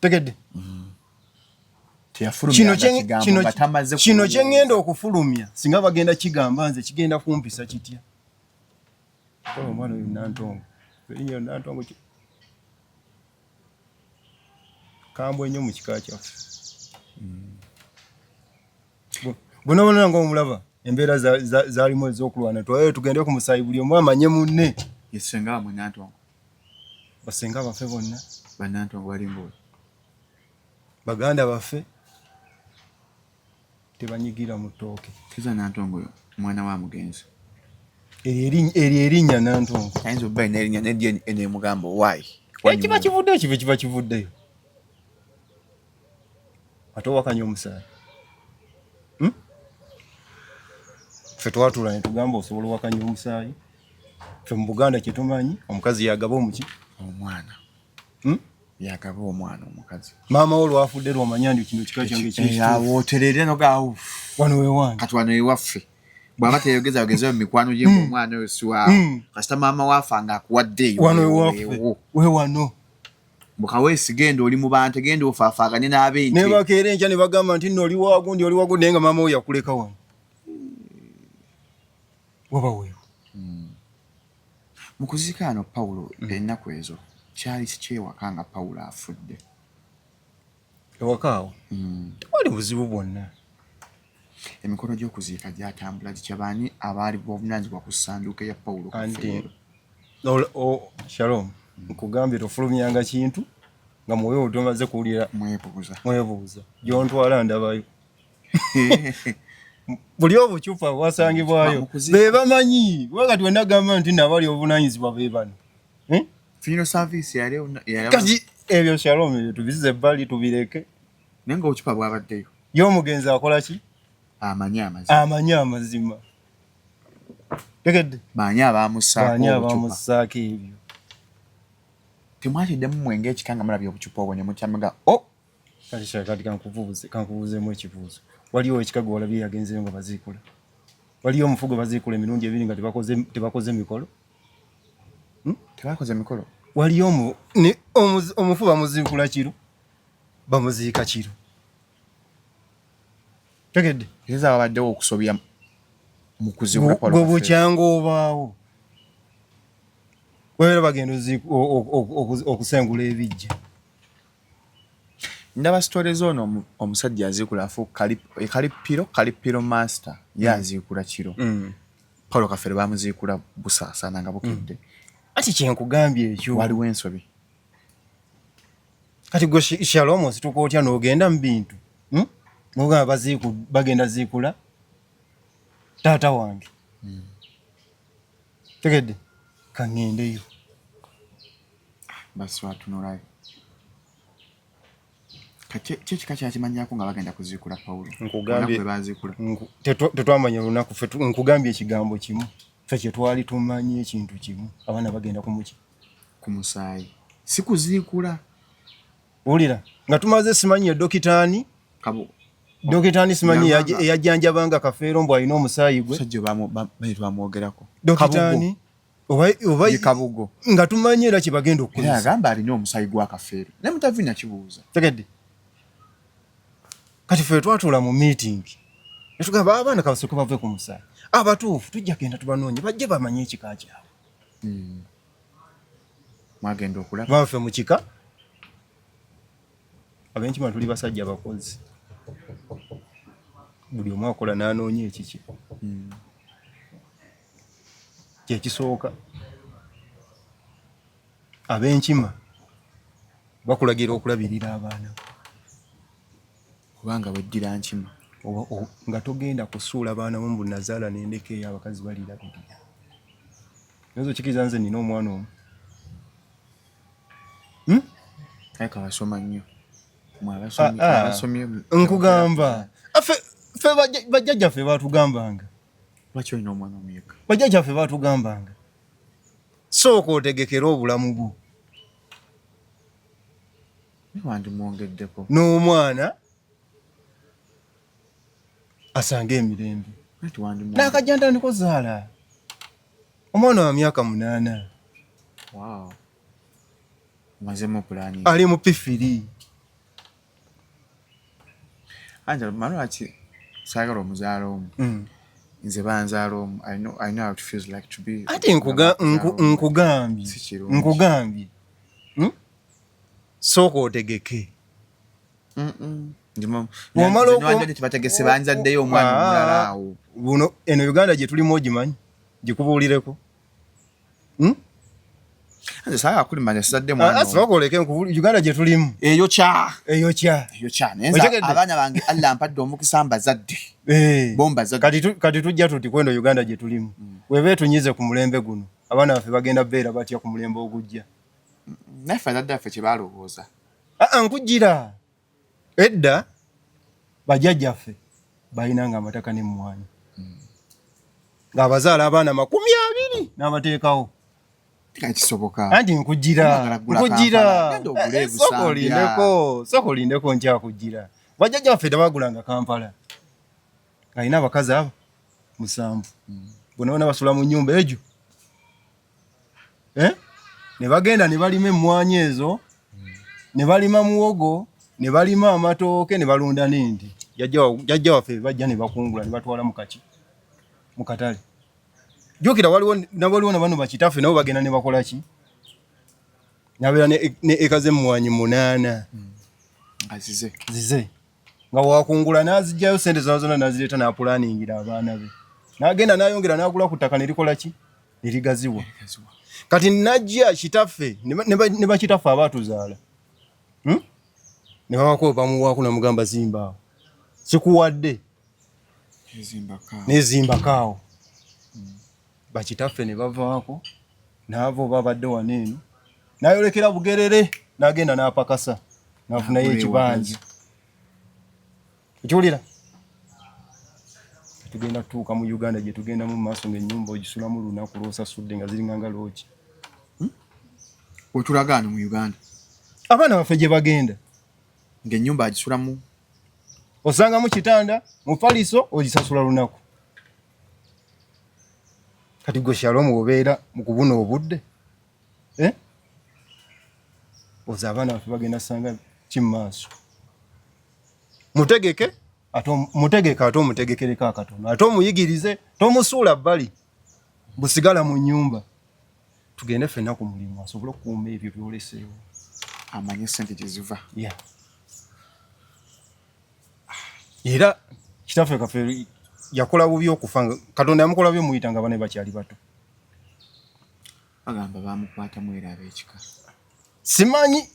Tegedde? Kino kyeŋŋenda okufulumya, singa bagenda kigamba nze, kigenda kumpisa kitya? Omwana oyo Nantongo, erinnya Nantongo kambwe nnyo mu kika kyaffe. Bwonabona nga omulaba embeera zaalimu ez'okulwana, twaye tugende ku musaayi, buli omu amanye munne. Yesenga wamwe Nantongo? Basenga baffe bonna. Banantongo bali mbuuli? Baganda baffe tebanyigira mu ttooke. Kiza Nantongo oyo mwana wa mugenzi? Eryo erinnya Nantongo. Ayinza obba alina erinnya ne DNA emugamba why. Kiba kivuddeyo, kive kiba kivuddeyo. Ate owakanya omusaayi? Ffe twatuula ne tugamba osobola owakanya omusaayi. Ffe mu Buganda kyetumanyi, omukazi yagaba omuki? Omwana. Yagaba omwana omukazi. Maama wo lwafudde lwomanya ndi kino kika kyange kyekituufu. Awo oterere nogaawo. Wano wewange. Kati wano ewaffe bw'aba teyogeza yogezeyo mu mikwano gye mm. omwana oyo si waawo. Kasita maama waafa nga akuwaddeeyo. Wano ewaffe we wano. Bukaweesi, genda oli mu bantu, genda ofaafaagane n'abente. Ne bakeera enkya ne bagamba nti nno oli wagundi, oli wagundi, naye nga maama wo yakuleka wano waba weewo. Mu kuziika ano Pawulo, ennaku ezo kyali kikyewaka nga Pawulo afudde? Ewaka awo tewali buzibu bwonna. Emikolo gy'okuziika gyatambula gitya? Baani abaali bavunanyizibwa ku ssanduuke ya Pawulo anti Kafeero? Shalom, nkugambye tofulumyanga kintu nga mwoyo wo tomaze kuwulira. Mwebuuza. Mwebuuza gyontwala ndabayo buli obucupa bwasangibwayo. Be bamanyi, kuba kati wenagamba nti nabali obuvunanyizibwa be bano. Eh? Funeral service yali Kati ebyo, Shalom, ebyo tubizize ebbali, tubireke. Naye nga obucupa bwabaddeyo. Ye omugenzi akola ki? Amanyi amazima. Amanyi amazima, tegedde? Baani abamussaako Baani obucupa? Abamussaako ebyo. Temwatiddemu mwenge ekika nga mulabye obucupa obwo ne mukyamaga o? Kati kankubuuzeemu ekibuuzo. Waliwo ekika gwe walabye yagenzeyo nga baziikula? Waliyo omufu gwe baziikula emirundi ebiri nga tebakoze mikolo? Tebakoze mikolo. Waliyo omufu bamuziikula kiro, bamuziika kiro. Tegedde? Kitegeeza babaddewo okusobya mu kuziikula Paulo Gwe Kafeero. Bukyanga obaawo. Babeera bagenda okusengula ebijja. Ndaba story z'ono omusajja aziikula afu Kalippiro master ye aziikula kiro. Paulo Kafeero bamuziikula busaasaana nga bukedde. Ati kyenkugambye ekyo. Waliwo ensobi. Kati gwe Shalom osituka otya n'ogenda mu bintu? N'ogamba bagenda ziikula taata wange. Tegedde? Kaŋŋendeyo. Basi watunulayo. Kati ki ekika kyakimanyako nga bagenda kuziikula Paulo? Nkugambye Olunaku lwe baziikula. Tetwamanya lunaku ffe nkugambye ekigambo kimu. Ffe kye twali tumanyi ekintu kimu. Abaana bagenda ku muki? Ku musaayi. Si kuziikula. Wulira, nga tumaze simanyi ye dokitaani. Kabu. Dokitaani simanyi Yalwanga. Eyajjanjabanga Kafeero mbu alina omusaayi gwe. Musajja twamwogerako. Dokitaani. Oba Ye Kabugo. Nga tumanyi era kye bagenda okukozesa. Era agamba alina omusaayi gwa Kafeero. Naye mutavi nakibuuza. Tegedde. Kati ffe twatuula mu meeting. Ne tugamba abaana kabasooke bave ku musaayi. Abatuufu tujja kugenda tubanoonye bajje bamanye ekika kyabwe. Mwagenda okulaba. Baffe mu kika. Ab'enkima tuli basajja bakozi. Buli omu akola n'anoonya ekikye. Kye kisooka. Ab'enkima bakulagira okulabirira abaana. Kubanga weddira nkima. Nga togenda kusuula baana bo mbu nazaala n'endeka eyo abakazi balirabirira. Oyinza okkiriza nze nina omwana omu? Aye kabasoma nnyo. Mwe abasomye Nkugamba. Ffe bajjajjaffe baatugambanga. Lwaki olina omwana omu yekka? Bajjajjaffe baatugambanga. Sooka otegekere obulamu bwo. Wandimwongeddeko. N'omwana asange emirembe. Lwaki wandimwongedde? N'akajja ntandika ozaala. Omwana wa myaka 8. Wow. Mazemu pulaani. Ali mu pifiri. Anja, manyi lwaki saagala omuzaala omu? Nze banzaala omu. I know how it feels like to be Ate nkugambye. Si kirungi. Nkugambye. Sooka otegeke. Bw'omala Nze nwanjadde tebategese, banzaddeyo omwana omulala awo. Buno eno Uganda gye tulimu ogimanyi? Gikubuulireko. Nze saagala kulima, nze sizadde mwana omu. Sooka oleke nkubuulire Uganda gye tulimu. Eyo kya. Eyo kya. Eyo kya. Naye nze Otegedde? abaana bange Allah ampadde omukisa mbazadde. Bo mbazadde. Kati tujja tuti kweno Uganda gye tulimu. Weba etunyize ku mulembe guno, abaana baffe bagenda beera batya ku mulembe ogujja? Naffe abazadde baffe kye balowooza. Nkujira. Edda bajjajjaffe balinanga amataka n'emmwanyi. Ng'abazaala abaana 20 n'abateekawo. Kisoboka. Anti nkujira, Mwagala kugula nkujira. Kampala. Genda ogule Sooka Busambya. olindeko, sooka olindeko nkyakujira. Bajjajjaffe tebagulanga Kampala. Ng'alina abakazi abo 7. Bonna bonna basula mu nnyumba egyo. Ne bagenda ne balima emmwanyi ezo, ne balima muwogo, ne balima amatooke, ne balunda n'ente. Jjajja waffe bajja ne bakungula ne batwala mu kaki, mu katale. Jjukira waliwo na bano bakitaffe nabo bagenda ne bakola ki? Nabeera ne eka z'emmwanyi 8. Nga zize. Zize. Nga wakungula n'aziggyayo ssente zonna zonna n'azireeta n'apulaningira abaana be. N'agenda n'ayongera n'agula ku ttaka ne likola ki? Ne ligaziwa. Ligaziwa. Kati najja kitaffe, ne bakitaffe abaatuzaala. Ne babako bamuwaako n'amugamba zimba awo. Sikuwadde. Nezimbako awo. Nezimbako awo. Bakitaffe ne bavaako, n'ava oba abadde wano eno, n'ayolekera Bugerere, n'agenda n'apakasa, n'afunayo N'agula ekibanja. ewaka. Okiwulira? Tugenda tutuuka mu Uganda gye tugendamu mu maaso ng'ennyumba ogisulamu lunaku lw'osasudde nga ziringa nga loogi. Otulagaano mu Uganda. Abaana baffe gye bagenda. Ng'ennyumba agisulamu. Osangamu kitanda, mufaliso, ogisasula lunaku. Kati gwe Shalom obeera mu kubuna obudde, eh? Oza abaana baffe bagenda sanga ki mu maaso? Mutegeke ate mutegeke ate omutegekereko akatono ate omuyigirize, tomusuula bbali, busigala mu nnyumba. Tugende ffenna ku mulimu asobole okukuuma ebyo by'oleseewo. Amanye ssente gye ziva. Yeah. Era kitaffe Kafeero yakola bubi okufa, Katonda yamukola bubi omuyita nga bane bakyali bato. Bagamba bamukwatamu era ab'ekika. Simanyi.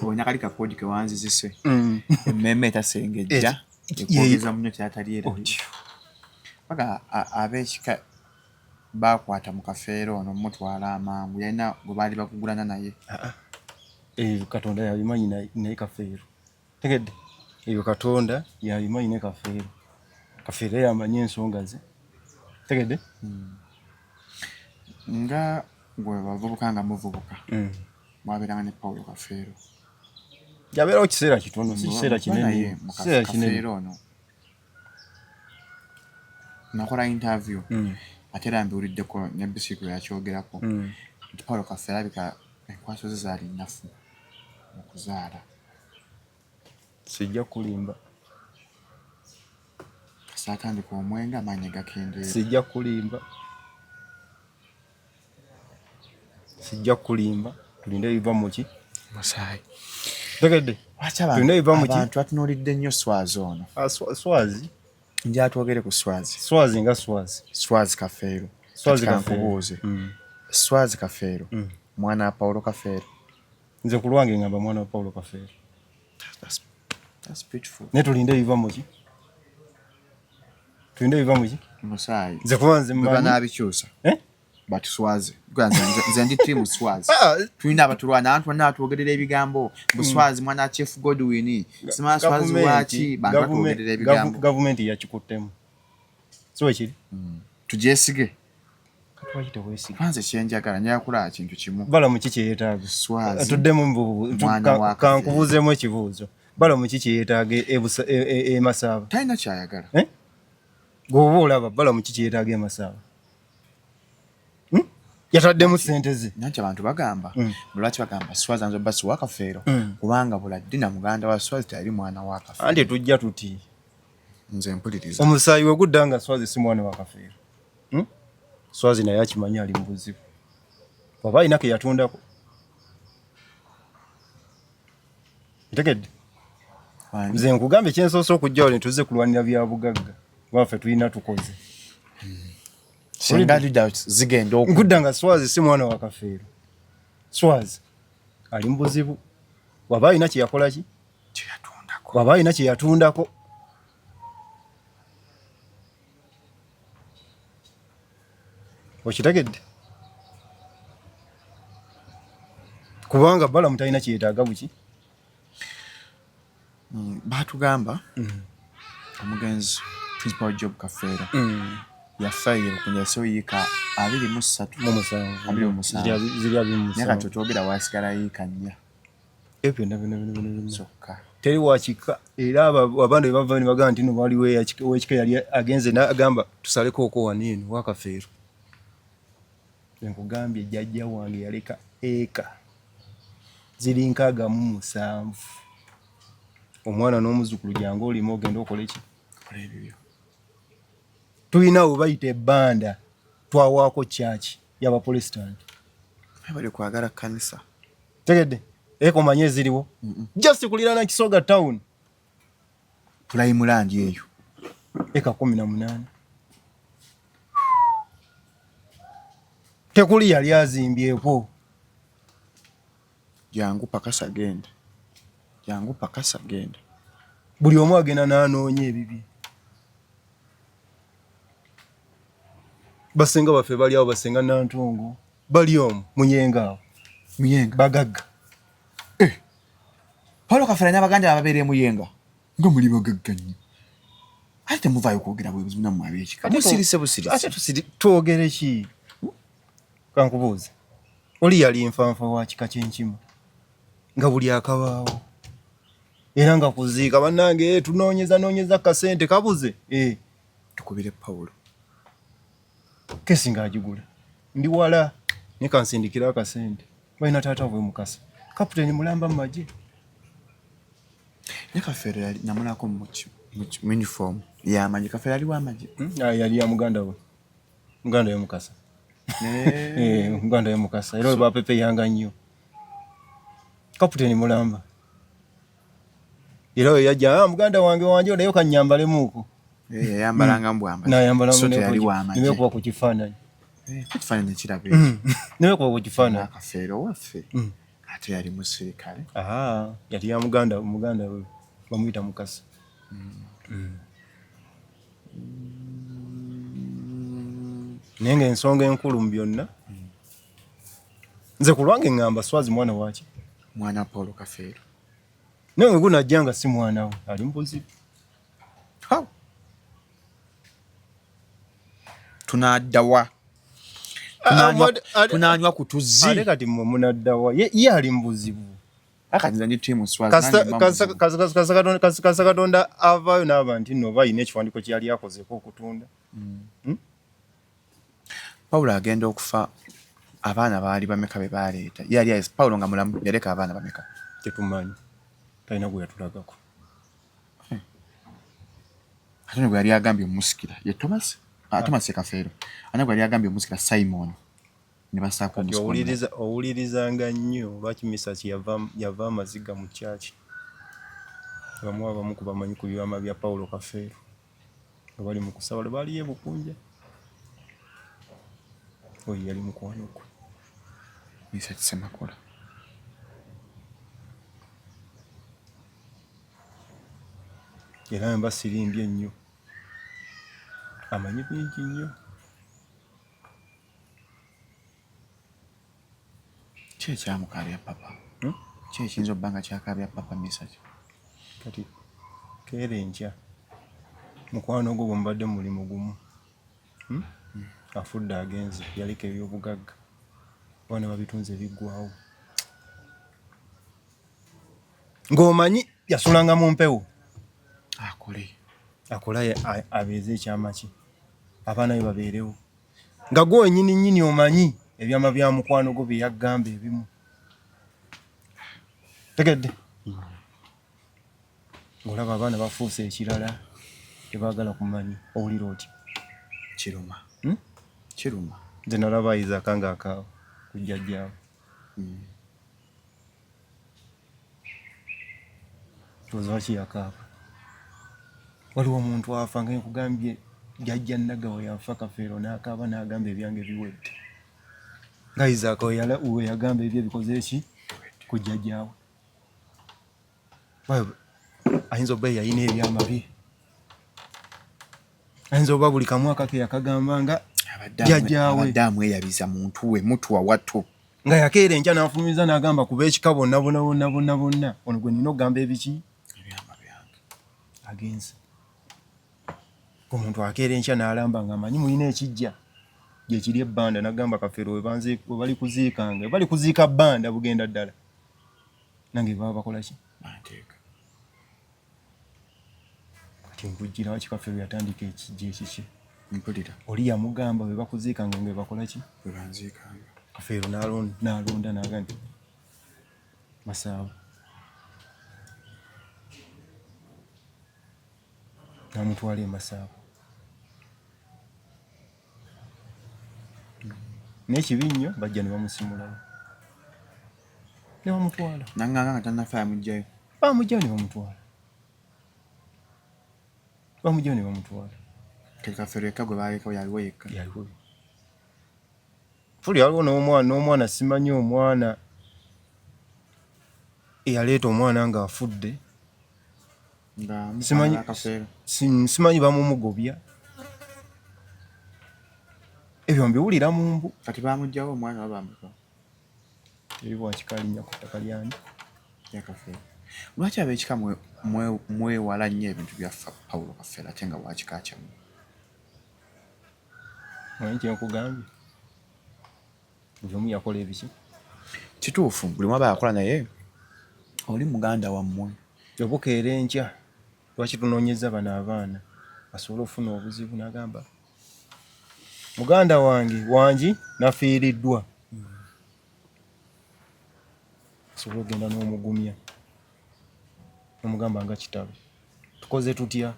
Onya kali kakoodi ke wanzizise. Emmeeme etasengejja ekwogeza munyo kyatali era. Baga ab'ekika bakwata mu Kafeero ono mutwala amangu yalina gwe baali bagugulana naye. Ebyo Katonda yabimanyi naye Kafeero. Tegedde? Ebyo Katonda yabimanyi ne Kafeero. Kafeero yamanyi ensonga ze. Tegedde? Nga gwe bavubuka nga muvubuka. Mwabeeranga ne Paulo Kafeero. Yabeerawo kiseera kitono, si kiseera kinene. Kiseera kinene. Kafeero ono. Nakola interview. Ate era mbiwuliddeko ne Bisiiko yakyogerako. Nti Paulo Kafeero alabika enkwaso ze zaali nnafu mu kuzaala. Sijja kulimba. Saatandika omwenge amaanyi gakendeera. Sijja kulimba. Sijja kulimba. Tulinde ebiva mu ki? Musaayi. Tegedde. Tulinde ebiva mu ki? Abantu batunuulidde nnyo Swazi ono. Swazi. Nja twogere ku Swazi. Swazi nga Swazi. Swazi Kafeero. Swazi Kafeero. Nkubuuze. Swazi Kafeero. Mwana wa Paulo Kafeero. Nze ku lwange ngamba mwana wa Paulo Kafeero. That's beautiful. Ne tulinde ebiva mu ki? Tulinde ebiva mu ki? Musaayi. Nze kuba nze mmanyi. Banaabikyusa. Eh? Batuswaze. Nze ndi team Swazi. Tulina abatulwana, abantu bonna batwogerera ebigambo. Mbu Swazi mwana Chief Godwin. Simanyi Swazi waaki, bantu batwogerera ebigambo. Gavumenti yakikuttemu. Si bwe kiri? Tugyesige. Lwaki teweesiga? Nze kye njagala, njagala kulaba kintu kimu. Balamu ki kye yeetaaga? Swazi. Tuddemu kankubuuzeemu ekibuuzo. Balamu ki kye yeetaaga e Masaaba? Talina ky'ayagala. Gwe oba olaba Balamu ki kye yeetaaga e Masaaba? Yataddemu ssente ze. Nanti abantu bagamba, lwaki bagamba Swazi anza obba si wa Kafeero? Kubanga Buladina muganda wa Swazi teyali mwana wa Kafeero. Anti tujja tuti. Nze mpuliriza. Omusaayi we gudda nga Swazi si mwana wa Kafeero. Swazi naye akimanyi ali mu buzibu. Oba alina ke yatundako. Ntegedde. Nze nkugambye kyensoose okujja wano tuzze kulwanira bya bugagga. Waffe tulina tukoze. Singa leaders zigenda oku. Nkudda nga Swazi si mwana wa Kafeero. Swazi ali mu buzibu. Waba alina kye yakola ki? Kye yatundako. Waba alina kye yatundako. Okitegedde? Kubanga Balamu talina kye yeetaaga buki? Baatugamba omugenzi Principal Job Kafeero yafa ye Bukunja so yiika 23. Mu musanvu. 27. Ziri abiri mu Naye kati otwogera wasigala yiika 4. Ebyo byonna byonna byonna byonna byonna. Zokka. Teri wa kika era abaana bwe bava ne bagamba nti no waliwo ow'ekika yali agenze n'agamba tusaleko okwo wano eno wa Kafeero. Nkugambye jjajja wange yaleka eka ziri 67. Omwana n'omuzzukulu jangu olime ogende okole ki? Kola ebibyo. Tulina we bayita ebbanda twawaako church y'Abaprotestanti. Bali kwagala kkanisa. Tegedde? Eka omanye eziriwo? Just kuliraana Kisoga town. Prime land eyo. Eka 18. Tekuli yali azimbyeko. Jangu pakasa genda. Jangu pakasa genda. Buli omu agenda n'anoonya ebibye. Basenga baffe bali awo, basenga Nantongo bali omwo Muyenga awo. Muyenga. Bagagga. Paulo Kafeero n'abaganda ababeera e Muyenga nga muli bagagga nnyo. Ate temuvaayo kwogera bwe buzibu nammwe ab'ekika. Musirise busirise. Ate twogere ki? Kankubuuze. Oli yali nfanfa wa kika ky'enkima nga buli akabaawo. Era nga kuziika bannange eh, tunoonyeza noonyeza kasente kabuze eh. Tukubire Pawulo. Kesi ng'agigula ndi wala naye kansindikira akasente balina taata bwe Mukasa kaputeni mulamba mu magye. Ne Kafeero yali namulako mu uniform y'amagye. Kafeero yali w'amagye. Ah, yali ya muganda we, muganda we Mukasa. Eh, muganda we Mukasa era bapepeyanga nnyo kaputeni mulamba era we yajja ah, muganda wange wanje naye kanyambalemuuko. Eh, yayambalanga mbwamba. Nayambala. So teyali w'amagye. Nimekuba ku kifaananyi. Eh, ku kifaananyi kiraba ekyo. Nimekuba ku kifaananyi. Kafeero waffe ate yali musirikale. Aha, yali ya muganda we bamuyita Mukasa. Naye ng'ensonga enkulu mu byonna nze ku lwange ŋŋamba Swazi mwana waki? Mwana Paul Kafeero. Naye we gunajja nga si mwana we ali mu buzibu. Tunaddawa? Tunanywa ku tuzzi. Ate kati mmwe munaddawa? Ye ali mu buzibu. Akati nze ndi tiimu Swazi. Kasita Katonda avaayo n'aba nti nno oba ayina ekiwandiiko kye yali akozeeko okutunda. Pawulo agenda okufa abaana baali bameka be baleeta? Ye yali Pawulo nga mulamu yaleka abaana bameka? Tetumanyi, talina gwe yatulagako. Ate ne gwe yali agambye omusikira ye Thomas, ah, Thomas Kafeero. Ate gwe yali agambye omusikira Simon ne basaako Kati owulirizanga nnyo lwaki Misaki yava amaziga mu kyaki. Abamu ku bamanyi ku byama bya Pawulo Kafeero nga bali mu kusaba lwe baaliyo e Bukunja. Oyo yali mukwano gwe. Misaki Ssemakula. Era mba sirimbye nnyo amanyi bingi nnyo. Ki ekyamukaabya papa? Ki ekiyinza obba nga kyakaabya papa Misaki? Kati keera enkya mukwano gwo bwe mubadde mu mulimu gumu, afudde agenze yaleka ebyobugagga abaana babitunze biggwawo ng'omanyi yasulanga mu mpewo akole abeeze ekyama kye abaana be babeerewo nga gwe wenyini nnyini omanyi ebyama bya mukwano gwo bye yagamba ebimu tegedde ng'olaba abaana bafuuse ekirala tebaagala kumanya owulira otya? Kiruma. Kiruma. Nze nalaba Isaac ng'akaaba ku jjajjaawe. Ndowooza lwaki yakaaba? Waliwo omuntu afa nga nkugambye jjajja Nagawa yafa Kafeero n'akaaba n'agamba ebyange biwedde. Nga Isaac we yagamba ebyo bikoze eki ku jjajjaawe. Ayinza obba yalina ebyama bye. Ayinza oba buli kamu akake yakagamba nga jjajjaawe. Abadde amweyabiza muntu we mutuwa wattu. Nga yakeera enkya n'afumiza n'agamba kuba ekika bonna bonna bonna bonna bonna ono gwe nina okugamba ebiki? Ebyama byange. Agenze. Omuntu akeera enkya n'alamba ng'amanyi mulina ekijja gye kiri ebbanda n'agamba Kafeero we bali kuziikanga we bali kuziika bbanda bugenda ddala. Nange baba bakola ki? Banteeka. Kati nkujjira waki Kafeero yatandika ekijja ekikye. Mpulira. Oli yamugamba bwe bakuziikanga nga bakola ki? Bwe banziikanga. Kafeero n'alonda n'agamba nti Masaawo. N'amutwala e Masaawo. Naye kibi nnyo bajja ne bamusimulayo. Ne bamutwala. Nanganga nga tannafa yamuggyayo. Bamuggyayo ne bamutwala. Bamuggyayo ne bamutwala. Kati Kafeero yekka gwe baalekawo yaliwo yekka. Yaliwo. Tuli aliwo n'omwana simanyi omwana eyaleeta omwana ng'afudde. Simanyi bamumugobya. Ebyo mbiwulira mu mbu. Kati bamuggyawo omwana oba bamuka? Teri bwakika alinnya ku ttaka lyani. Lya Kafeero. Lwaki ab'ekika mwewala nnyo ebintu bya Pawulo Kafeero ate nga wa kika kyammwe? Omanyi kye nkugambye? Buli omu yakola ebiki? Kituufu buli omu aba yakola naye oli muganda wammwe. Obukeera enkya lwaki tunoonyeza bano abaana basobole okufuna obuzibu n'agamba muganda wange wangi nafiiriddwa osobola okugenda n'omugumya nomugamba nga kitalo tukoze tutya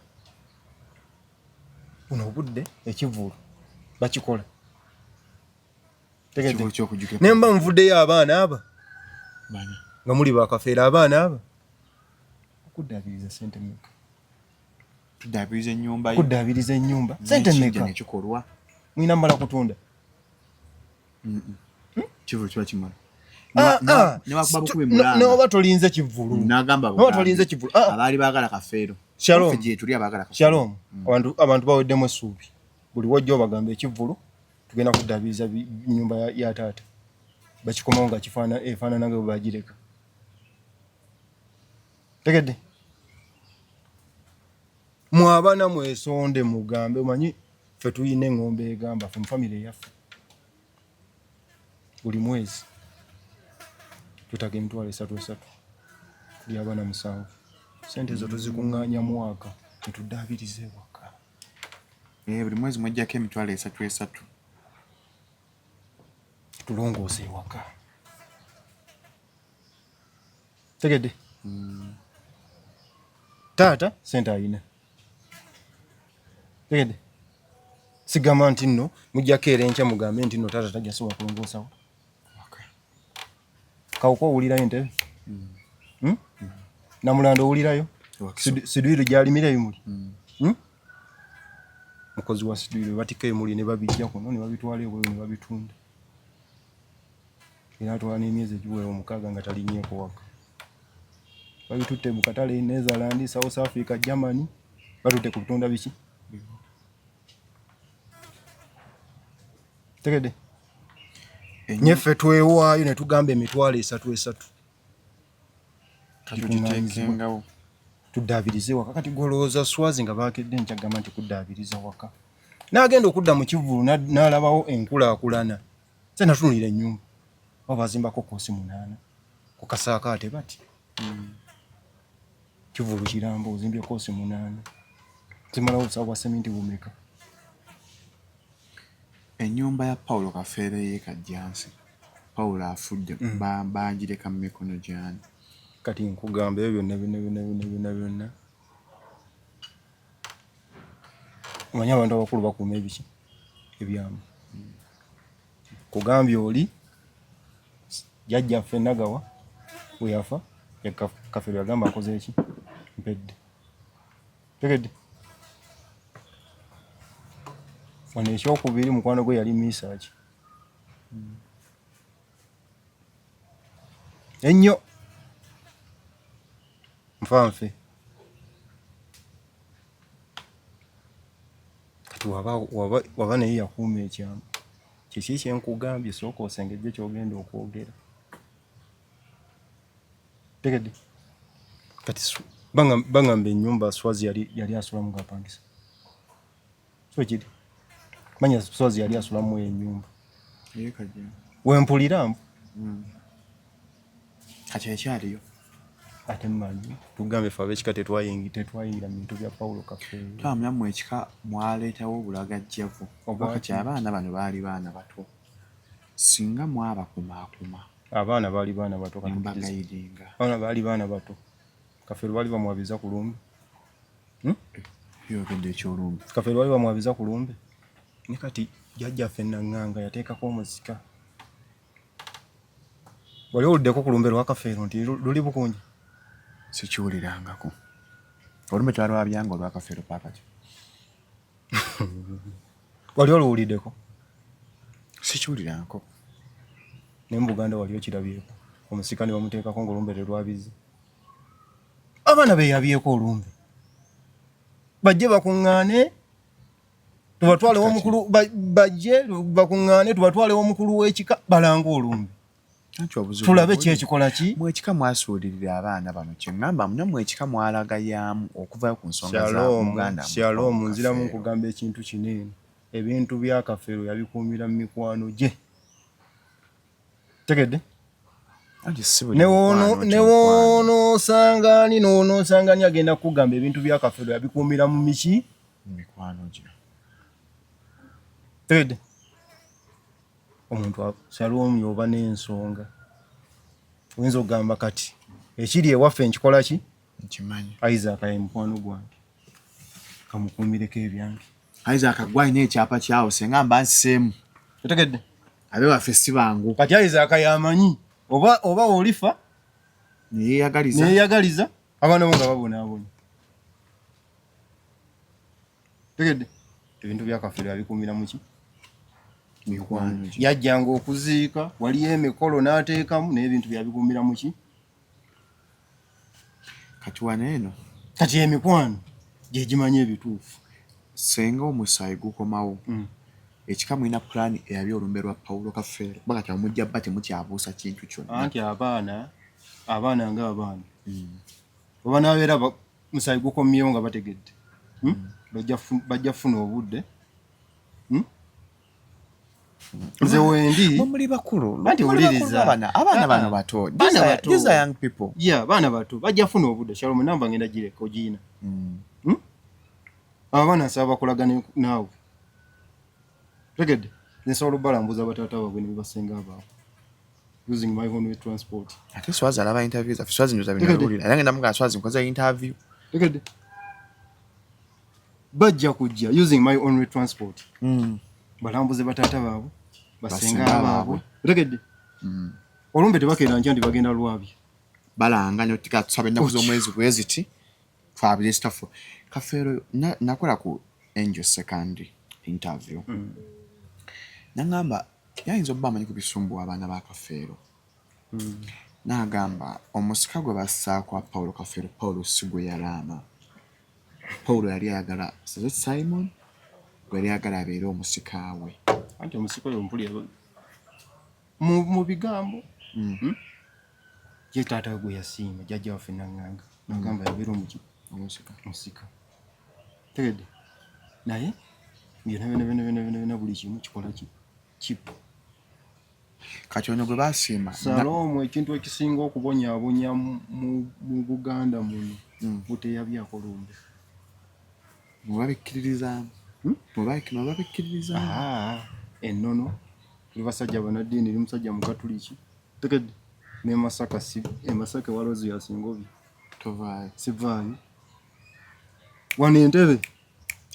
buno obudde ekivvulu bakikola naye mba nvuddeyo abaana aba nga muli bakafeera abaana aba okuddaabiriza sente meka Tuddaabiriza ennyumba yo. Kuddaabiriza ennyumba. Sente mmeka? Nekikolwa. Mulina mala kutunda. Hmm? Kivulu kiba kimala. Ah, ah. Noba tolinze kivulu. Nagamba Noba tolinze kivulu. Ah. Abaali baagala kafeero. Shalom. Gye tuli abaagala kafeero. Shalom. Abantu abantu baweddemu essuubi. Buli wojja obagamba ekivulu tugenda kuddaabiriza nnyumba ya taata. Bakikomawo nga kifaana efaanana nga bwe bagireka. Tegedde? Mwe abana mwesonde mugambe omanyi ffe tulina eŋŋombe egamba ffe mu famire eyaffe buli mwezi twetaaga emitwalo esatu esatu tuli abaana musanvu sente ezo tuzikuŋŋaanya mwaka netuddaabiriza ewaka. Eh, buli mwezi mwejjako emitwalo esatu esatu tulongoosa ewaka. Tegedde? Taata sente ayina. Tegedde? Sigamba nti nno mujjako era enkya mugambe nti nno taata tajja sobola kulongoosawo. Kawuka owulirayo entebe? Hmm? Namulanda owulirayo? Sidwiru gy'alimira ebimuli? Hmm? Mukozi wa Sidwiru batikka ebimuli ne babijja kuno ne babitwala ebweru ne babitunda. Era atwala n'emyezi egiwera omukaaga nga talinyeeko waka. Babitutte mu katale Netherland, South Africa, Germany, batutte ku bitunda biki? Tegedde? Nyeffe twewaayo ne tugamba emitwalo esatu esatu. Tuddaabirize waka. Kati golowooza Swazi nga baakedde enkya gamba nti kuddaabiriza waka. N'agenda okudda mu kivvulu n'alabawo enkulaakulana. Nze natunulira ennyumba oba bazimbako koosi munaana ku kasaakaate bati. Kivvulu kiramba ozimbye koosi munaana zimalawo obusawo bwa seminti bumeka? Ennyumba ya Paulo Kafeero ey'e Kajjansi, Paulo afudde baagireka mu mikono gy'ani? Kati nkugamba ebyo byonna byonna byonna byonna byonna byonna omanyi abantu abakulu bakuuma ebiki ebyama. Kugambye oli jjajjaffe Nagawa bwe yafa Kafeero yagamba akoze eki mpedde. Tegedde? Wano ekyokubiri mukwano gwe yali Misaaki ennyo nfa nfe. Kati waba naye yakuuma ekyama kiki kyenkugambye sooka osengejje kyogenda okwogera. Tegedde? Kati bangamba ennyumba Swazi yali asulamu ng'apangisa. So kiri manya Swazi yali asulamu eyo ennyumba. Wempulira mbu. Kati ekyaliyo. Ate mmanyi tugambe ffe ab'ekika tetwayingira mu bintu bya Paulo Kafeero. Twamanya mmwe ekika mwaleetawo obulagajjavu. Kati abaana bano baali baana bato. Singa mwabakumaakuma. Abaana baali baana bato. Mbagayidinga. Abaana baali baana bato. Kafeero baali bamwabiza ku lumbe. Yogedde eky'olumbe. Kafeero baali bamwabiza ku lumbe. Ne kati jjajjaffe Nanganga yateekako omusika. Wali owuliddeko ku lumbe lwa Kafeero nti luli bukungi? Sikiwulirangako. Olumbe twalwabyanga olwa Kafeero paakati. Wali oluwuliddeko? Sikiwulirangako. Ne mu Buganda wali okirabyeko omusika ne bamuteekako ng'olumbe terwabize. Abaana be yabyeko olumbe. Bajje bakuŋŋaane tubatwale omukulu bajje bakuŋŋaane tubatwale omukulu w'ekika balange olumbe. Tulabe ki ekikola ki? Mu ekika mwasuulirira abaana bano kye ŋŋamba nammwe ekika mwalagayaamu okuvayo ku nsonga za muganda. Shalom, nziramu nkugamba ekintu kino eno. Ebintu bya Kafeero yabikuumira mu mikwano gye. Tegedde? Newonoosanga ani, nowonoosanga ani agenda kukugamba ebintu bya Kafeero yabikuumira mu miki mikwano gye. Tegedde omuntu Shalom oba n'ensonga oyinza okugamba kati ekiri ewaffe nkikola ki, nkimanyi. Isaac ye mukwano gwange, kamukuumireko ebyange. Isaac gwe alina ekyapa kyawo, senga mba nsiseemu. Otegedde? Abe waffe si bangu. Kati Isaac yamanyi oba olifa neyeyagaliza, neyeyagaliza abaana bo nga babonaabona. Tegedde ebintu bya Kafeero yabikuumira muki mikwano. Yajjanga okuziika, waliyo emikolo n'ateekamu n'ebintu byabikuumira muki. Kati wano eno kati emikwano gyegimanyi ebituufu. Senga omusaayi gukomawo, ekika mulina pulaani eyabya olumbe lwa Paulo Kafeero, kuba kati omujja bba temukyabuusa kintu kyonna. Anti abaana nga abaana oba nabeera musaayi gukomyewo nga bategedde, bajja kufuna obudde. Nze wendi muli bakulu. Anti wuliriza. Abaana bano bato. These are young people. Yeah, baana bato bajja kufuna obudde. Shalom, namba ngenda gireka ogiina. Abaana nsaba bakolagane naawe. Tegedde nsobola obalambuza bataata baabwe ne basenga baabwe using my own transport. Ate Swazi alaba interview zaffe. Swazi njoza binawulira era ngenda mugamba Swazi nkoze interview. Tegedde bajja kujja using my own transport, balambuze bataata baabwe, basenga baabwe. Otegedde olumbe tebakeera nkya nti bagenda lwabye. Balanga nyo tika tusaba ennaku z'omwezi bwe ziti twabire staff Kafeero. Nakola ku Angel second interview, nagamba yayinza obba amanyi ku bisumbuwa abaana ba Kafeero. N'agamba omusika gwe bassaako wa Paulo Kafeero, Paulo si gwe yalaama. Paulo yali ayagala Simon gwe yali ayagala abeere omusika we. Anti omusika oyo mpulira mu bigambo, Ye taata we gwe yasiima, jjajja waffe Naŋŋanga, nagamba yabeera omuki omusika. Musika. Tegedde naye byonna byonna byonna byonna byonna byonna buli kimu kikola ki kipo. Kati ono gwe basiima Saloomu, ekintu ekisinga okubonyaabonya mu Buganda muno buteyabyako lumbe. Mwebabikkiririzaamu. Mwebabikkiririzaamu. Ennono tuli basajja banaddiini, eri musajja mukatuliki. Tegedde ne Masaka, si e Masaka ewalozi yasingobi. Tovaayo. Sivaayo. Wano Entebe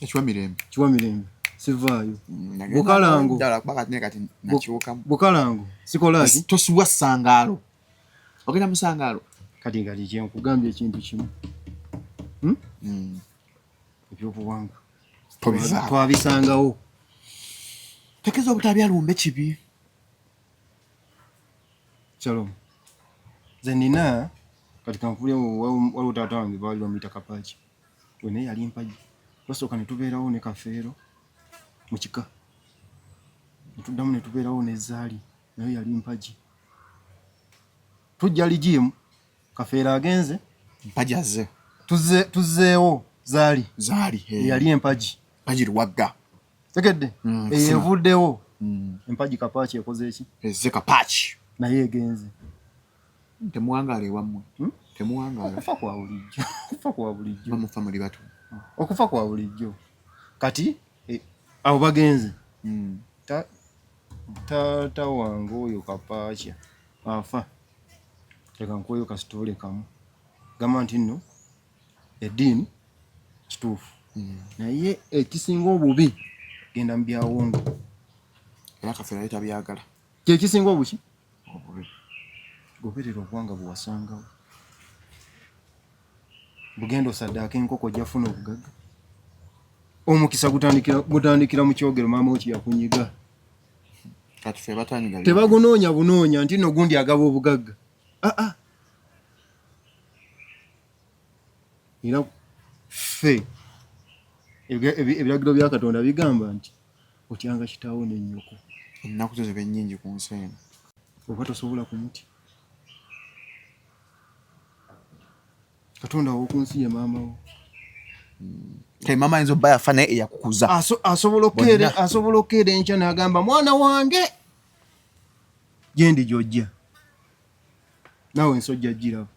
ekiwa mirembe. Kiwa mirembe, sivaayo. Bukalango. Ddala kuba kati naye kati nakiwukamu. Bukalango sikolaki. Tosubwa Sangaalo, ogenda musangaalo. Kati kyenkugambye ekintu kimu, Ebyobuwangwa Tobivaako. twabisangawo. Tekeza obutabya lumbe kibi. Shalom, nze nina kati kankubule, waliwo taata wange baali bamuyita Kapaaki, we naye yali mpagi. Twasooka ne tubeerawo ne Kafeero mu kika, ne tuddamu ne tubeerawo ne Zaali, naye yali mpagi. Tujja ligiimu, Kafeero agenze. Mpagi azze. Tuzzeewo Zaali. Zaali. Eyali empagi. Mpagi Luwagga. Tegedde eyo evuddewo, empagi Kapaaki ekoze eki? Ezze Kapaaki. Naye egenze. Temuwangaala ewammwe? Temuwangaala. Okufa kwa bulijjo, okufa kwa bulijjo. Bamufa muli bato. Okufa kwa bulijjo. Kati abo bagenze. Taata wange oyo Kapaaki afa, leka nkuweyo kasitole kamu, gamba nti nno eddiini kituufu, naye ekisinga obubi genda mu byawongo. Era Kafeero yali tabyagala. Kyekisinga obuki obubi. Goberera obuwanga bwe wasangawo, bugenda osaddaaka enkoko, ojja funa obugagga. Omukisa gutandikira mu kyogero maama wo kyeyakunyiga. Kati ffe batanyiga. Tebagunoonya bunoonya nti nno gundi agaba obugagga. Aa, era ffe ebiragiro bya Katonda bigamba nti otyanga kitaawo n'ennyoko. Ennaku zo zibe nnyingi ku nsi eno. Oba tosobola kumutya, Katonda wo ku nsi ye maama wo. Kale maama ayinza obba yafa naye eyakukuza. Asobola okukeera enkya n'agamba, mwana wange, gyendi gy'ojja. Naawe ensi ojja giraba.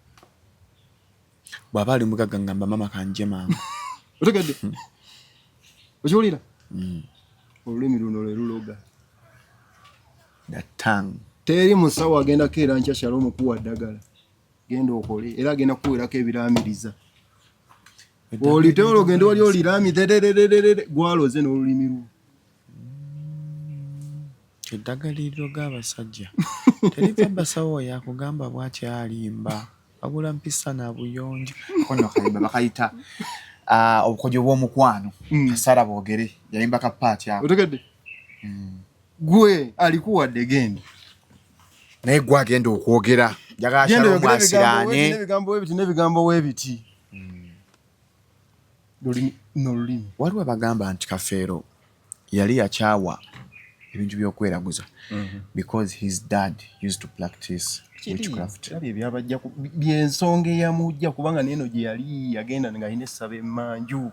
Bw'aba ali mugagga ngamba mama kanje mangu. Otegedde? Okiwulira? Olulimi luno lwe luloga. The tongue. Teri musawo agenda keera nkya Shalom kuwa ddagala. Genda okole era agenda kukuweerako ebiraamiriza. Oliteera ogende wali oliraami tererererere gwaloze n'olulimi lwo. Eddagala eriroga abasajja teriva basawo yakugamba bw'ati alimba wabula mpisa na buyonjo. Kono kayimba bakayita obukodyo bw'omukwano. Kasara boogere yayimba ka paati ako. Otegedde? Gwe alikuwadde genda. Naye gwe agenda okwogera. Njagala Genda Shalom oyogere ebigambo asiraane. n'ebigambo webiti n'ebigambo webiti. Lulimi n'olulimi. Waliwo abagamba nti Kafeero yali yakyawa ebintu by'okweraguza because his dad used to practice witchcraft. Era bye byabajja by'ensonga eyamujja kubanga n'eno gye yali yagenda ng'alina essabo emmanju.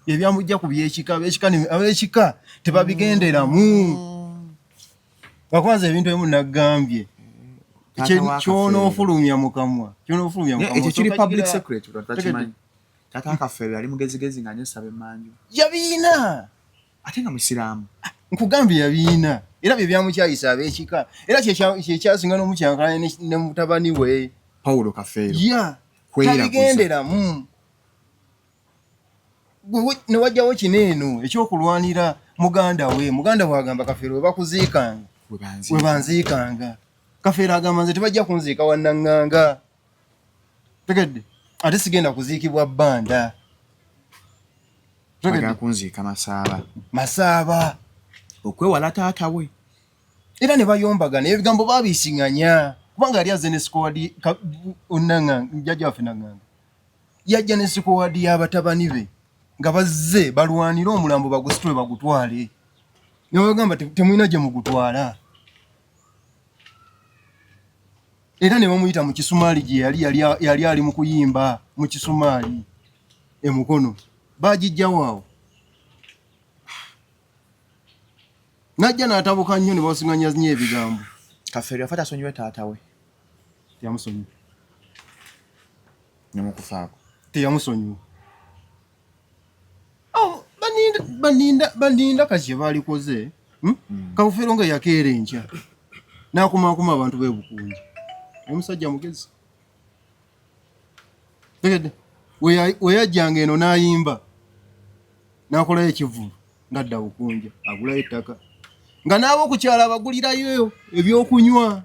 Bye byamujja ku by'ekika, ab'ekika tebabigenderamu. Lwakuba ebintu ebimu nagambye. Taata wa Ky'onoofulumya mu kamwa, ky'onoofulumya mu kamwa. Ekyo kiri osooka public kigira- secret, takimanyi. Taata wa Kafeero yali mugezigezi ng'anywa essabo emmanju. Yabiina. Ate nga musiraamu. Nkugambye yabiina. Era bye byamukyayisa ab'ekika. Era kye kyasinga n'omukyankalanya ne mutabani we. Paulo Kafeero. Ya. Kweraguza. Tabigenderamu. Ne wajjawo kino eno ekyokulwanira muganda we. Muganda we agamba Kafeero we bakuziikanga. We We banziikanga. Kafeero agamba nze tebajja kunziika wa Nnaŋŋanga. Tegedde? Ate sigenda kuziikibwa Bbanda. Bagala kunziika Masaaba. Masaaba. Okwewala taata we. Era ne bayombagana ebigambo baabisiŋŋanya. Kubanga yali azze ne sikowaadi Nnaŋŋanga, jjajja waffe Nnaŋŋanga. Yajja ne sikowaadi y'abatabani be nga bazze balwanire omulambo bagusitule bagutwale. Ne babagamba temulina gye mugutwala. Era ne bamuyita mu Kisumaali gye yali ali mu kuyimba mu Kisumaali e Mukono. Baagijjawo awo. N'ajja n'atabuka nnyo ne basiŋŋanya nnyo ebigambo. Kafeero yafa tasonyiwe taata we. Teyamusonyiwa. Ne mu kufaako. Teyamusonyiwa. Oh, baninda kati kye baalikoze. Kafeero nga yakeera enkya. N'akumaakuma abantu b'e Bukunja. Omusajja mugezi. Tegedde? We yajjanga eno n'ayimba. N'akolayo ekivvulu ng'adda Bukunja, agulayo ettaka. Nga n'ab'oku kyalo abagulirayo ebyokunywa.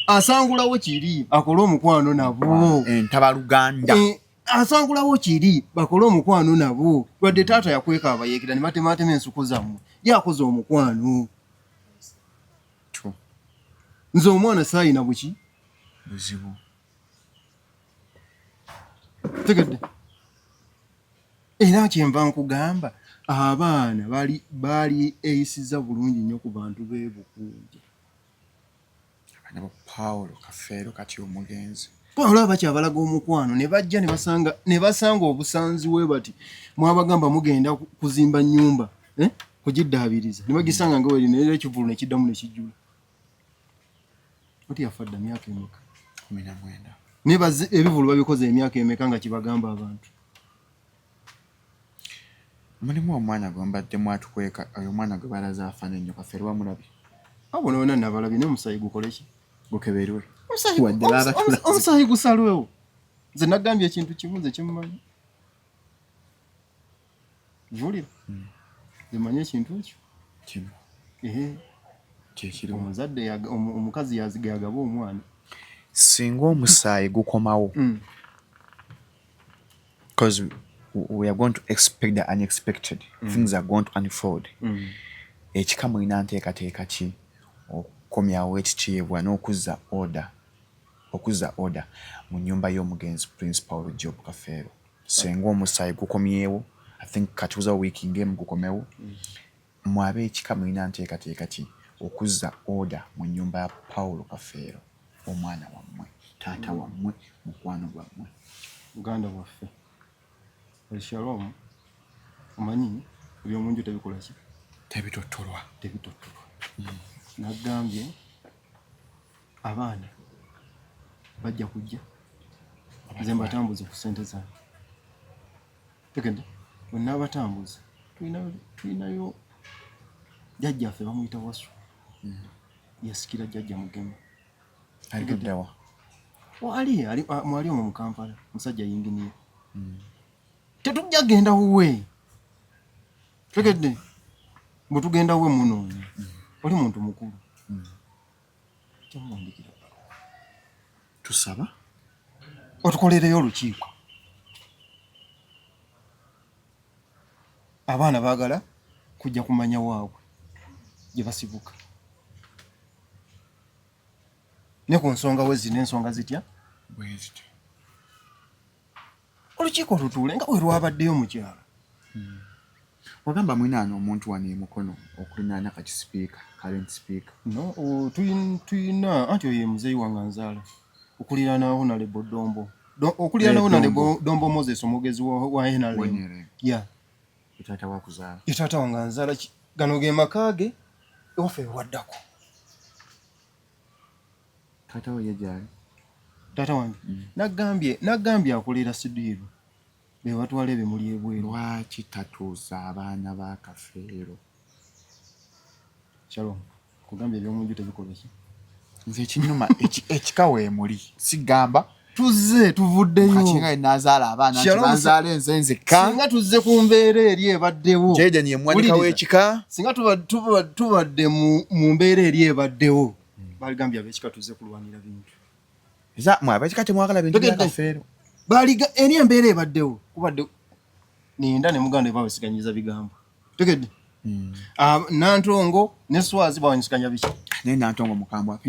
Asangulawo kiri akole omukwano nabo. Entabaluganda. Asangulawo kiri bakole omukwano nabo. Lwadde taata yakweka abayeekera ne batemaatema ensuku zammwe. Ye akoze omukwano. Nze omwana saayina buki? Buzibu. Tegedde? Era kyenva nkugamba abaana baali eyisiza bulungi nnyo ku bantu b'e Bukunja. Abaana ba Paulo Kafeero kati omugenzi. Paulo abakyabalaga omukwano ne bajja ne basanga obusanzi we bati mwabagamba mugenda kuzimba nnyumba, kugiddaabiriza. Ne bagisanga nga weri naye ekivvulu ne kiddamu ne kijjula. Oti yafa dda myaka emeka? 19. Ne bazze ebivvulu babikoze emyaka emeka nga kibagamba abantu. Mulimu omwana gwe mbadde mwatukweka, oyo omwana gwe balaze afaanana ennyo Kafeero wamulabye? Abo bonna nabalabye naye omusaayi gukole ki? Gukeberwe. Wadde baba tulaze. Omusaayi gusalwewo. Nze nagambye ekintu kimu nze kyemmanyi. Julia, nze mmanyi ekintu ekyo. Kimu. Ehe. Kye kiriwo. Omuzadde omukazi yagaba omwana. Singa omusaayi gukomawo. Because we are going to expect the unexpected. Things are going to unfold. Ekika mulina nteekateeka ki okukomyawo ekitiibwa n'okuzza order, okuzza order mu nnyumba y'omugenzi Prince Paul Job Kafeero. Singa omusaayi gukomyewo, I think katuuza wiiki ng'emu gukomewo. Mmwe ab'ekika mulina nteekateeka ki okuzza order mu nnyumba ya Paulo Kafeero, omwana wammwe, taata wammwe, mukwano gwammwe? Muganda waffe. Shalom, omanyi ebyomunju tebikola ki? Tebitottolwa. Tebitottolwa. Nagambye abaana Bajja kujja, nze mbatambuze ku ssente zange. Tegedde? Bwe naabatambuza, tulinayo jjajjaffe bamuyita Wasu, yasikira jjajja Mugema. Aliddawa? Wali mwali omwo mu Kampala, musajja yinginiya. Tetujja genda wuwe. Tegedde? Bwe tugenda wuwe munoonya, oli muntu mukulu, kyamuwandikira bbaluwa. Tusaba otukolereyo olukiiko. Abaana baagala kujja kumanya waabwe gye basibuka, ne ku nsonga we zino ensonga zitya bwe zityo. Olukiiko lutuule nga bwe lwabaddeyo mu kyalo. Wagamba mwinaana omuntu wano e Mukono okulinaana kati sipiika, current speaker. No, tuyina anti oyo ye muzeeyi wange anzaala, okuliraana Honorable Dombo. Okuliraana Honorable Dombo Moses, omwogezi wa NRM. Yeah. Taata wakuzaala. Ye taata wange anzaala. Gano ge maka ge, ewaffe ewaddako. Taata we ye gyali? Taata wange nagambye akolera Sidiiru, be batwala ebimuli ebweru. Lwaki tatuusa abaana ba Kafeero? Shalom, kugambye ebyomunju tebikola ki? Nze ekinnuma ekika weemuli sigamba tuzze tuvuddeyo. Kakinga nazaala abaana nti banzaala enze nzekka. Singa tuzze ku mbeera eri ebaddewo. Jaden ye muwanika w'ekika. Singa tubadde mu mbeera eri ebaddewo, baligambye ab'ekika tuzze kulwanira bintu. Eza mwe ab'ekika temwagala bintu bya Kafeero. Baliga eri embeera ebaddewo kubadde ninda ne muganda bawesiganyiza bigambo. Tegedde? Nantongo ne Swazi bawanyisiganya biki? Naye Nantongo mukambwe.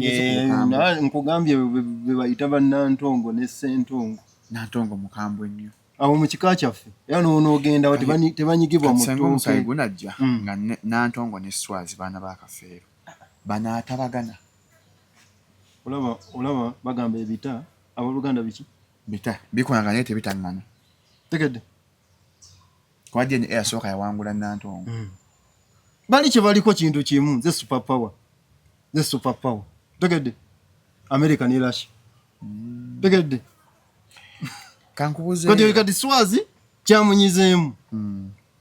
Nkugambye be bayita ba Nantongo ne Ssentongo. Nantongo mukambwe nnyo. Abo mu kika kyaffe era n'onoogenda tebanyigibwa mu ttooke. Omusaayi gunajja nga Nantongo ne Swazi baana ba Kafeero banaatabagana. Olaba bagamba ebita abooluganda biki? Bita bikolagana naye tebitaŋŋana. Tegedde? Kuba DNA yasooka yawangula Nantongo. Bali kye baliko kintu kimu, ze super power. Ze super power. Tegedde? America ne Russia. Tegedde? Kankubuze. Kati Swazi kyamunyizeemu.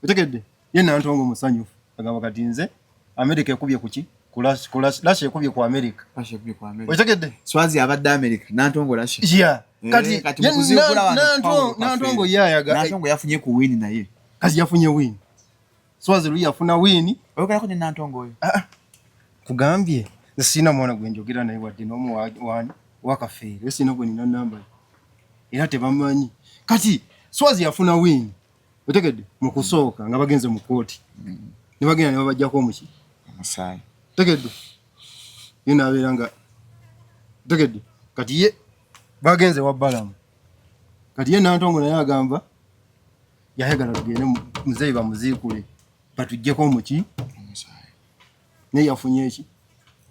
Tegedde? Ye Nantongo musanyufu. Agamba kati nze America ekubye ku ki? Russia ekubye ku America. Russia ekubye ku America. Otegedde? Swazi abadde America, Nantongo Russia. Yeah. Kati Nantongo yayaga. Nantongo yafunye ku win naye. Kati yafunye win. Swazi lui yafuna win. Oyogerako ne Nantongo oyo? Kugambye nze sirina mwana gwe njogera naye wadde n'omu wa Kafeero. Sirina gwe nina namba ye. Era tebamanyi. Kati Swazi yafuna win. Otegedde? Mu kusooka nga bagenze mu kkooti. Ne bagenda ne babaggyako omuki? Omusaayi. Otegedde? Ye n'abeera nga otegedde? Kati ye bagenze wa Balamu. Kati ye Nantongo naye agamba yayagala tugende muzeeyi bamuziikule batuggyeko omuki? Omusaayi. Naye yafunye eki?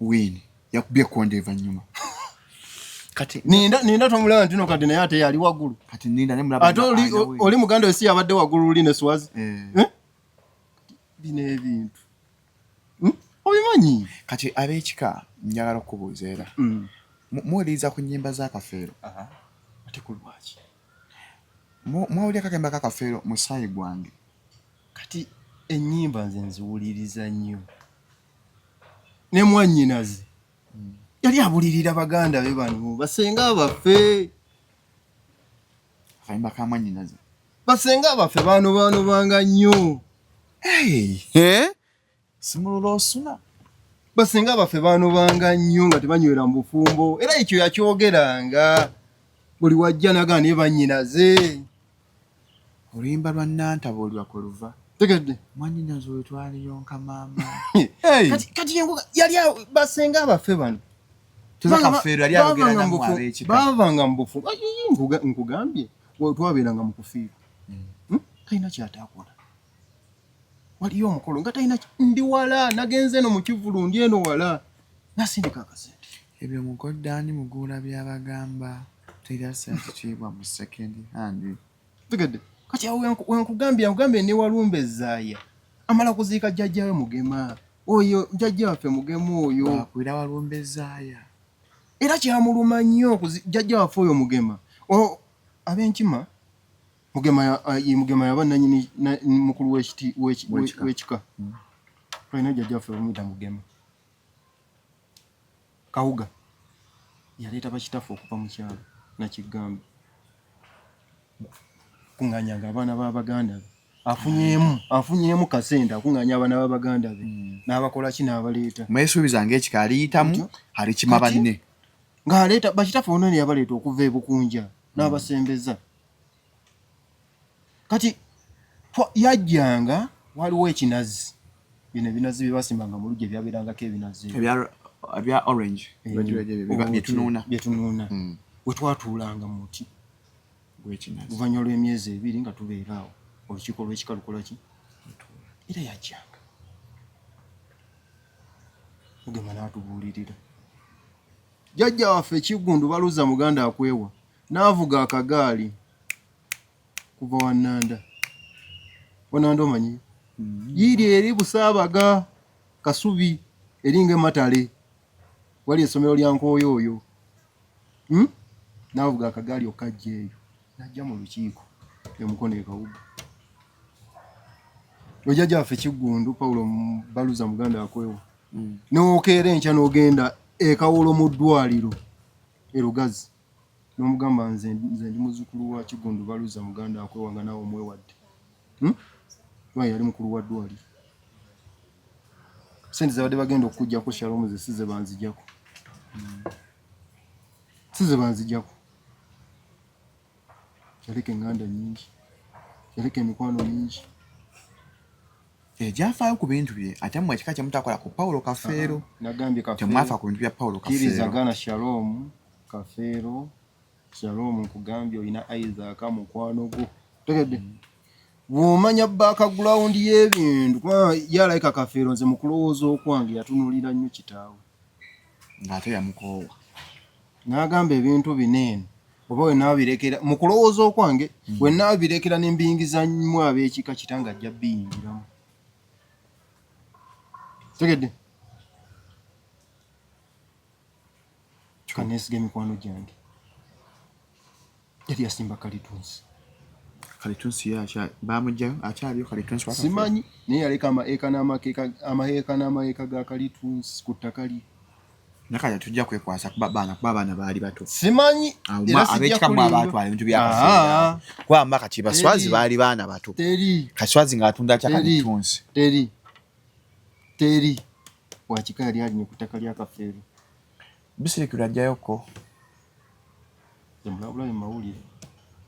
Win. Yakubye ekkonde evannyuma. Kati ninda tomulaba nti no kati naye ate yali waggulu. Kati ninda ne mulaba. Ate oli muganda we si yabadde waggulu luli ne Swazi. Bino ebintu. Obimanyi? Kati ab'ekika njagala okubuuza era. Muwuliriza ku nnyimba za Kafeero? Ate ku lwaki? Mwawulira kakemba ka Kafeero musaayi gwange? Kati ennyimba nze nziwuliriza nnyo. Ne mwannyinaze yali abulirira baganda be bano basenga baffe. Akayimba ka mwannyinaze. Basenga baffe bano bano banga nnyo. Simulula osuna. Basenga baffe bano banga nnyo nga tebanywera mu bufumbo. Era ekyo yakyogeranga buli wajja naga ne bannyinaze. Oluyimba lwa Nantaba olwa kwe luva. Tegedde. Mwannyinaze oyo twaliyonka maama. Kati yali basenga baffe bano. Baavanga mu bufumbo. Nkugambye twabeeranga mu kufiirwa. Talina ky'ataakola. Waliyo omukolo nga talina ndi wala nagenze eno mu kivvulu ndi eno wala nasindika akasente. Ebyo mukoddaani muguula by'abagamba terya ssente kitiibwa mu second hand. Tegedde. Kati awo wenkugambye nkugambye ne Walumbe Zaaya amala kuziika jjajjaawe Mugema. Oyo jjajja waffe Mugema oyo. Bakwira Walumbe Zaaya. Era kyamuluma nnyo jjajja waffe oyo Mugema. Ab'enkima Mugema Mugema yaba nanyini mukulu w'ekika. Tulina jjajja waffe bamuyita Mugema. Kawuga yaleeta bakitaffe okuva mu kyalo Nakigambe kuŋŋaanyanga abaana b'abaganda be afunyeemu kasente akuŋŋaanya abaana b'abaganda be n'abakola ki n'abaleeta. Mwesuubiza ng'ekika aliyitamu alikima banne. Ng'aleeta bakitaffe bonna ne yabaleeta okuva e Bukunja n'abasembeza. Kati yajjanga waliwo ekinazi, bino ebinazi bye basimbanga mu luggya byabeerangako ebinazi ebya orange byetunuuna byetunuuna we twatuulanga mu muti oluvannyuma lw'emyezi 2 nga tubeera awo olukiiko lw'ekika lukola ki era yajjanga Mugema n'atubuulirira jjajja waffe Kiggundu Baluza Muganda akwewa n'avuga akagaali kuva Wananda. Wananda omanyi? Yiri eri Busaabaga Kasubi eringa ematale wali essomero lya Nkooyo oyo n'avuga akagaali okajja eyo n'ajja mu lukiiko emukono e Kawuga. Ojjajja waffe Kiggundu Paulo Baluza Muganda akwewa n'okeera enkya n'ogenda e Kawolo mu ddwaliro e Lugazi n'omugamba nze ndi muzzukulu wa Kiggundu Baluza Muganda akwewa nga naawe omwewadde. Lwaki yali mukulu wa ddwaliro. Sente zabadde bagenda okukuggyako Shalom ze si ze banzijjako. Si ze banzijjako. Yaleka eŋŋanda nnyingi, yaleka emikwano mingi. Egyafaayo ku bintu bye ate mmwe ekika kye mutakola ku Paulo Kafeero. Nagambye Kafeero. Temwafa ku bintu bya Paulo Kafeero. Kkiriza gana Shalom Kafeero. Shalom nkugambye olina Isaac mukwano gwo. Tegedde. Bw'omanya background y'ebintu kubanga ye alayika Kafeero nze mu kulowooza okwange yatunuulira nnyo kitaawe. Ng'ate yamukoowa. N'agamba ebintu bino eno oba we naabirekera mu kulowooza okwange we naabirekera ne mbiyingiza mu ab'ekika kitange ajja biyingiramu. Tegedde. Kaneesiga emikwano gyange. Yali yasimba kalitunsi. Kalitunsi ye bamugjayo akyaliyo kalitunsi wa Simanyi naye yaleka amaeka n'amakeeka n'amaeka ga kalitunsi ku ttaka lye. Nakati tujja kwekwasa kuba baana kuba abaana baali bato. Simanyi era sijja ab'ekika mwe kulimba. abaatwala ebintu bya Kafeero. Kuba mba kati Baswazi baali baana bato. Teri. Kaswazi ng'atunda kya kalitunsi. Teri. Teri. Wakika yali alinye ku ttaka lya Kafeero. Bisirikirwa ajjayoko. Nze mulabulabi mu mawulire.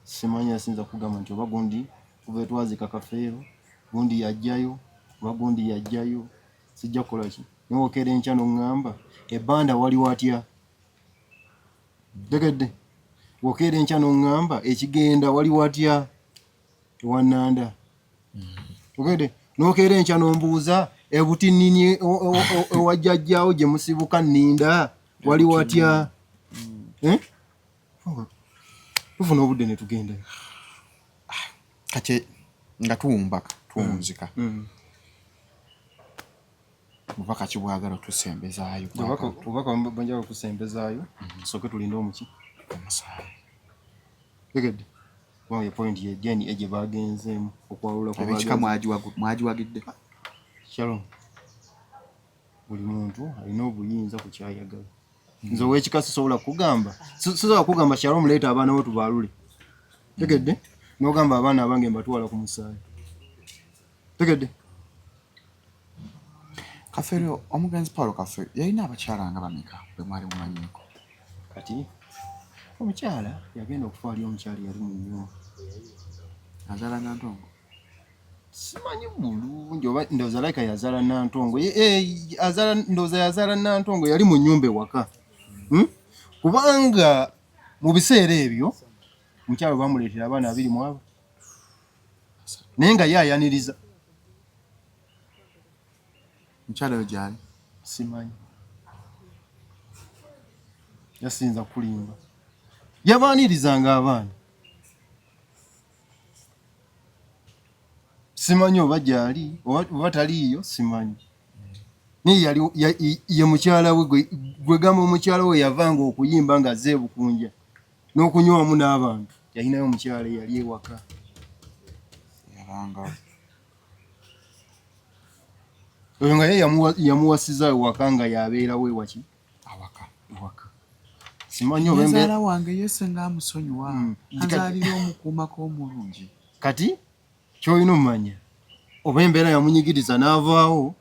Simanyi asinza kugamba nti oba gundi kuva etwazika Kafeero, gundi yajjayo, oba gundi yajjayo. Sijja kukola ki? Naye okeera enkya n'oŋŋamba ebbanda wali watya? Tegedde. Okeera enkya n'oŋŋamba ekigenda wali watya? Ewananda. Ogedde. N'okeera enkya n'ombuuza ebutinini ewa jjajjaawo gye musibuka nninda wali watya? Tufuna obudde ne tugendayo. Kati nga tuwumbaka tuwunzika. Bubaka ki bwagala otusembezaayo? Obubaka bwenjagala okusembezaayo, tusooke tulinde omuki? Omusaayi. Tegedde. Kubanga ye point ye DNA gye bagenzeemu okwawula ku Ab'ekika mwagiwagidde. Shalom. Buli muntu alina obuyinza ku kyayagala. Nze ow'ekika sisobola kugamba. Sisobola kugamba Shalom leeta abaana bo tubaalule. Tegedde? N'ogamba abaana abange mbatwala ku musaayi. Tegedde? Kafeero, omugenzi Paulo Kafeero yalina abakyala nga bameka bwe mwali mumanyiiko? Kati omukyala yagenda okufa ali omukyala yali mu nnyumba. Azaala Nantongo? Simanyi bulungi oba ndowooza like yazaala Nantongo. Azaala ndowooza yazaala Nantongo yali mu nnyumba ewaka. Kubanga mu biseera ebyo omukyala bamuleetera abaana 2 mu abo. Naye nga ye ayaniriza. Mukyala oyo gy'ali? Simanyi. Yasinza kulimba. Yabaanirizanga abaana. Simanyi oba gy'ali oba taliiyo simanyi. Naye yali ye mukyala we gwe gamba omukyala we yavanga okuyimba nga azze ebukunja n'okunywamu n'abantu yalinayo omukyala eyali ewaka. Yabangawo. Oyo nga ye yamuwasiza ewaka nga yabeerawo ewaki? Awaka. Ewaka. Simanyi oba embeera wange ye senga amusonyiwa anzaalira omukuumako omulungi. Kati ky'olina omumanya oba embeera yamunyigiriza n'avaawo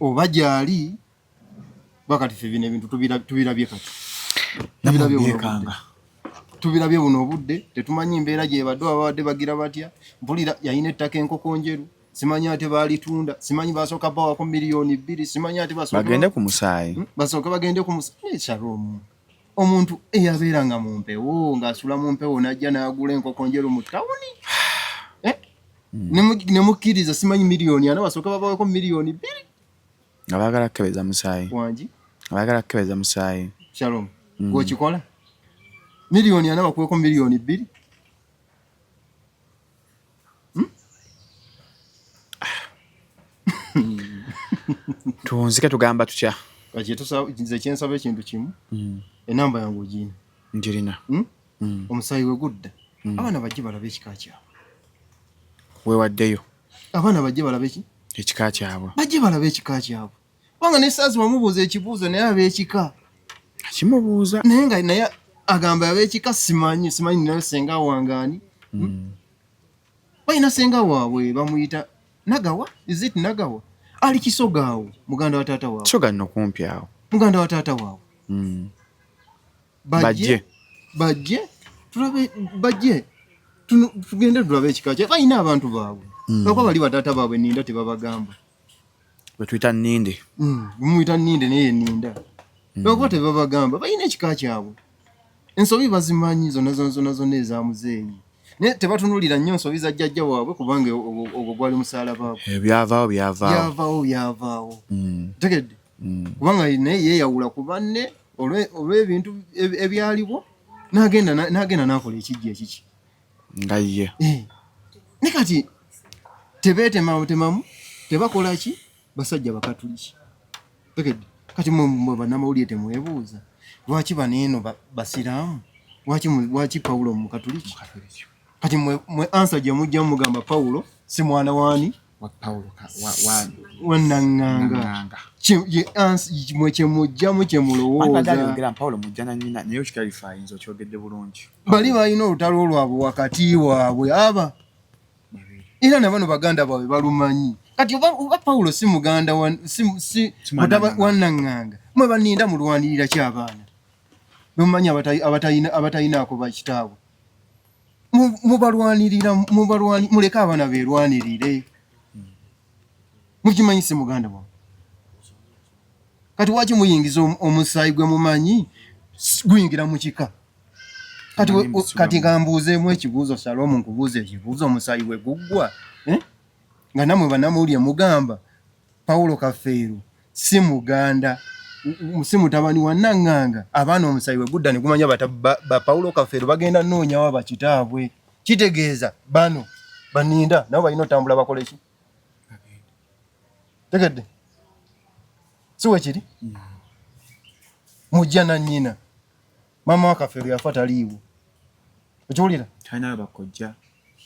oba gy'ali kuba kati ffe bino ebintu tubirabye kati tubirabye buno obudde tetumanyi mbeera gyebadde oba babadde bagira batya mpulira yalina ettaka enkoko njeru simanyi ate baalitunda simanyi basooka bawako 2 miliyoni simanyi ate bagende ku musaayi basooke bagende ku musaayi Shalom omuntu eyabeeranga mu mpewo ng'asula mu mpewo n'ajja n'agula enkoko njeru mu tawuni eh? Ne mukkiriza simanyi 4 miliyoni basooke babaweko 2 miliyoni. Nga baagala kukebeza musaayi. Wangi? Nga baagala kukebeza musaayi. Shalom gw'okikola 4 miliyoni bakuweko 2 miliyoni? Tuwunzike tugamba tutya? Nze kyensaba ekintu kimu, enamba yange ogiina? Njirina. Omusaayi we gudda, abaana bajje balabe ekika kyabwe. Weewaddeyo. Abaana bajje balabe ki? Ekika kyabwe. Bajje balabe ekika kyabwe, kubanga ne saazi wamubuuza ekibuuzo naye ab'ekika Akimubuuza. Naye nga naye agamba ab'ekika simanyi, simanyi naye senga wange ani. Balina senga waabwe bamuyita Nagawa, is it Nagawa? Ali Kisoga awo, muganda wa taata waabwe. Kisoga nno kumpi awo. Muganda wa taata waabwe. Bajje. Bajje tulabe, bajje tugende tulabe ekika kye balina abantu baabwe, lwakuba bali bataata baabwe ninda tebabagamba. Bwe tuyita nninde. Muyita nninde naye ninda, lwakuba tebabagamba balina ekika kyabwe. Ensobi bazimanyi zonna zonna zonna zonna eza muzeeyi, naye tebatunulira nnyo nsobi za jjajja waabwe kubanga ogwo gwali musalaba gwe. Ebyavaawo byavaawo. Byavaawo byavaawo. Tegedde kubanga naye yeeyawula ku banne olw'ebintu ebyaliwo n'agenda n'akola ekijja ekiki Nga ye. Eh. Ne kati tebeetematemamu, tebakola ki, basajja bakatuliki. Tegedde kati mwe bannamawulire temwebuuza lwaki baneeno basiraamu, lwaki Pawulo mukatuliki? Kati mwe answer gye mujja mugamba Pawulo si mwana waani? Wa Pawulo wa Wanaŋŋanga. Naŋŋanga. Ye mwe kyemujjamu kyemulowooza. Ayogera Pawulo mujja na nnyina, naye okiclarifyinze, okyogedde bulungi. Bali balina olutalo lwabwe wakati waabwe aba era na bano baganda baabwe balumanyi. Kati oba Pawulo si muganda wa si Si mwana mutaba Naŋŋanga. Wa Naŋŋanga, mwe baninda mulwanirira ki abaana bemumanyi abatayinaako bakitaabwe? Mubalwanirira muleke abaana beerwanirire. Mukimanyi si muganda waabwe. Kati waki muyingiza omusaayi gwe mumanyi guyingira mu kika? Kati Manyi mbisiba kati nga mbuuzeemu ekibuuzo, Salomu, nkubuuza ekibuuzo, omusaayi we guggwa, eh? Nga nammwe bannamawulire mugamba Pawulo Kafeero si muganda, si mutabani wa Naŋŋanga, abaana omusaayi we gudda ne gumanya ba Pawulo Kafeero bagenda noonyawo bakitaabwe, kitegeeza bano baninda nabo balina otambula bakole ki? Tegedde si wekiri? Mujja na nnyina, maama wa Kafeero yafa taliiwo, okiwulira? Talinayo bakojja.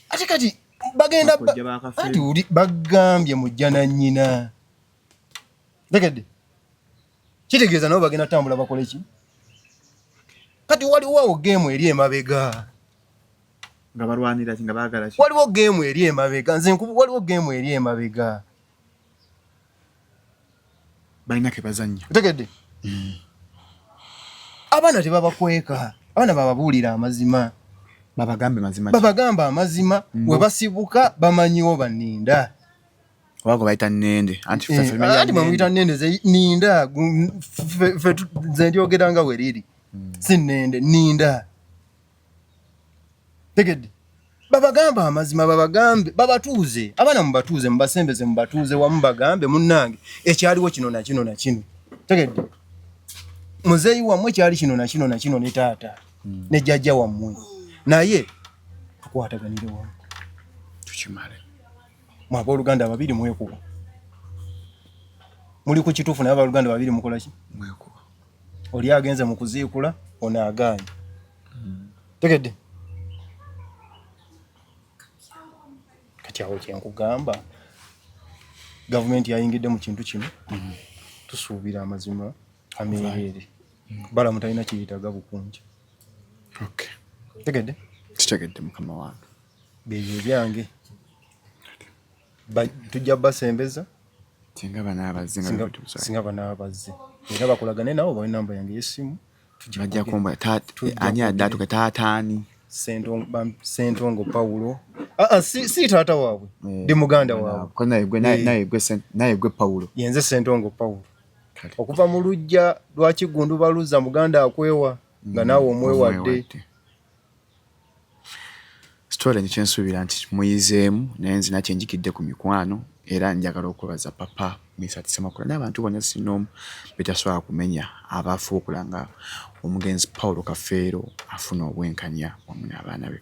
Ate kati bagenda Bakojja ba Kafeero. Anti uli bagambye mujja na nnyina, tegedde kitegeeza nabo bagenda tambula bakole ki? Kati waliwo awo game eri emabega. Nga balwanira ki? Nga baagala ki? Waliwo game eri emabega, nze waliwo game eri emabega. Balina ke bazannya. Otegedde abaana tebabakweka, abaana bababuulira amazima. Babagambe mazima ki? Babagamba amazima we basibuka, bamanyiwo baninda. Oba gwe bayita nnende anti ffe tumenya Anti mwamuyita nnende. nnende, ze ninda nze ndyogera nga we riri, si nnende, ninda. Tegedde babagamba amazima, babagambe, babatuuze abaana, mubatuuze, mubasembeze, mubatuuze wamu, bagambe munnange ekyaliwo kino na kino na kino. Tegedde muzeeyi wammwe kyali kino na kino na kino, ne taata ne jjajja wammwe, naye tukwataganire wamu tukimale. Mwe abooluganda ababiri mwekuba. Muli ku kituufu naye abaluganda babiri mukola ki? Oli agenze mu kuziikula, ono agaanye. Tegedde? Kati awo kyenkugamba, gavumenti yayingidde mu kintu kino, tusuubira amazima ameereere. Balamu talina kiyitaga bukunja. Tegedde? Kitegedde mukama wange. Byebyo ebyange. Tujja basembeza singa banaabazze singa banaabazze era bakolagane nabo, bawe namba yange y'essimu. Bajja kumba ani adde atuke taataani. Sentongo Pawulo. Ah, ah, si taata waabwe, ndi muganda waabwe. Naye gwe Pawulo. Yenze Sentongo Pawulo okuva mu luggya lwa Kiggundu Baluza. Muganda akwewa nga naawe omwewadde. Story nekyensuubira nti muyizeemu, naye nze nakyenjigidde ku mikwano. Era njagala okwebaza Papa Misati Semakula n'abantu bonna sinoomu betasobola kumenya abafuukula nga omugenzi Paulo Kafeero afuna obwenkanya wamu n'abaana be.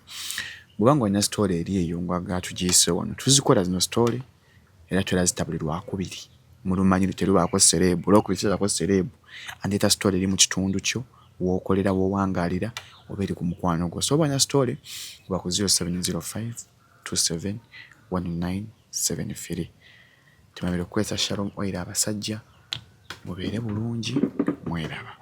Bw'oba nga olina story eri eyo ngwaga tugiyise wano, tuzikola zino story era twera zita buli Lwakubiri. Mulumanyi terubaako celeb, olwokubiri terubaako celeb. Andeeta story eri mu kitundu kyo w'okolera, w'owangaalira, oba eri ku mukwano gwo. So oba olina story, kuba ku 0705 27 1973. Tumabire okukozesa Shalom Oil. Abasajja mubeere bulungi, mweraba.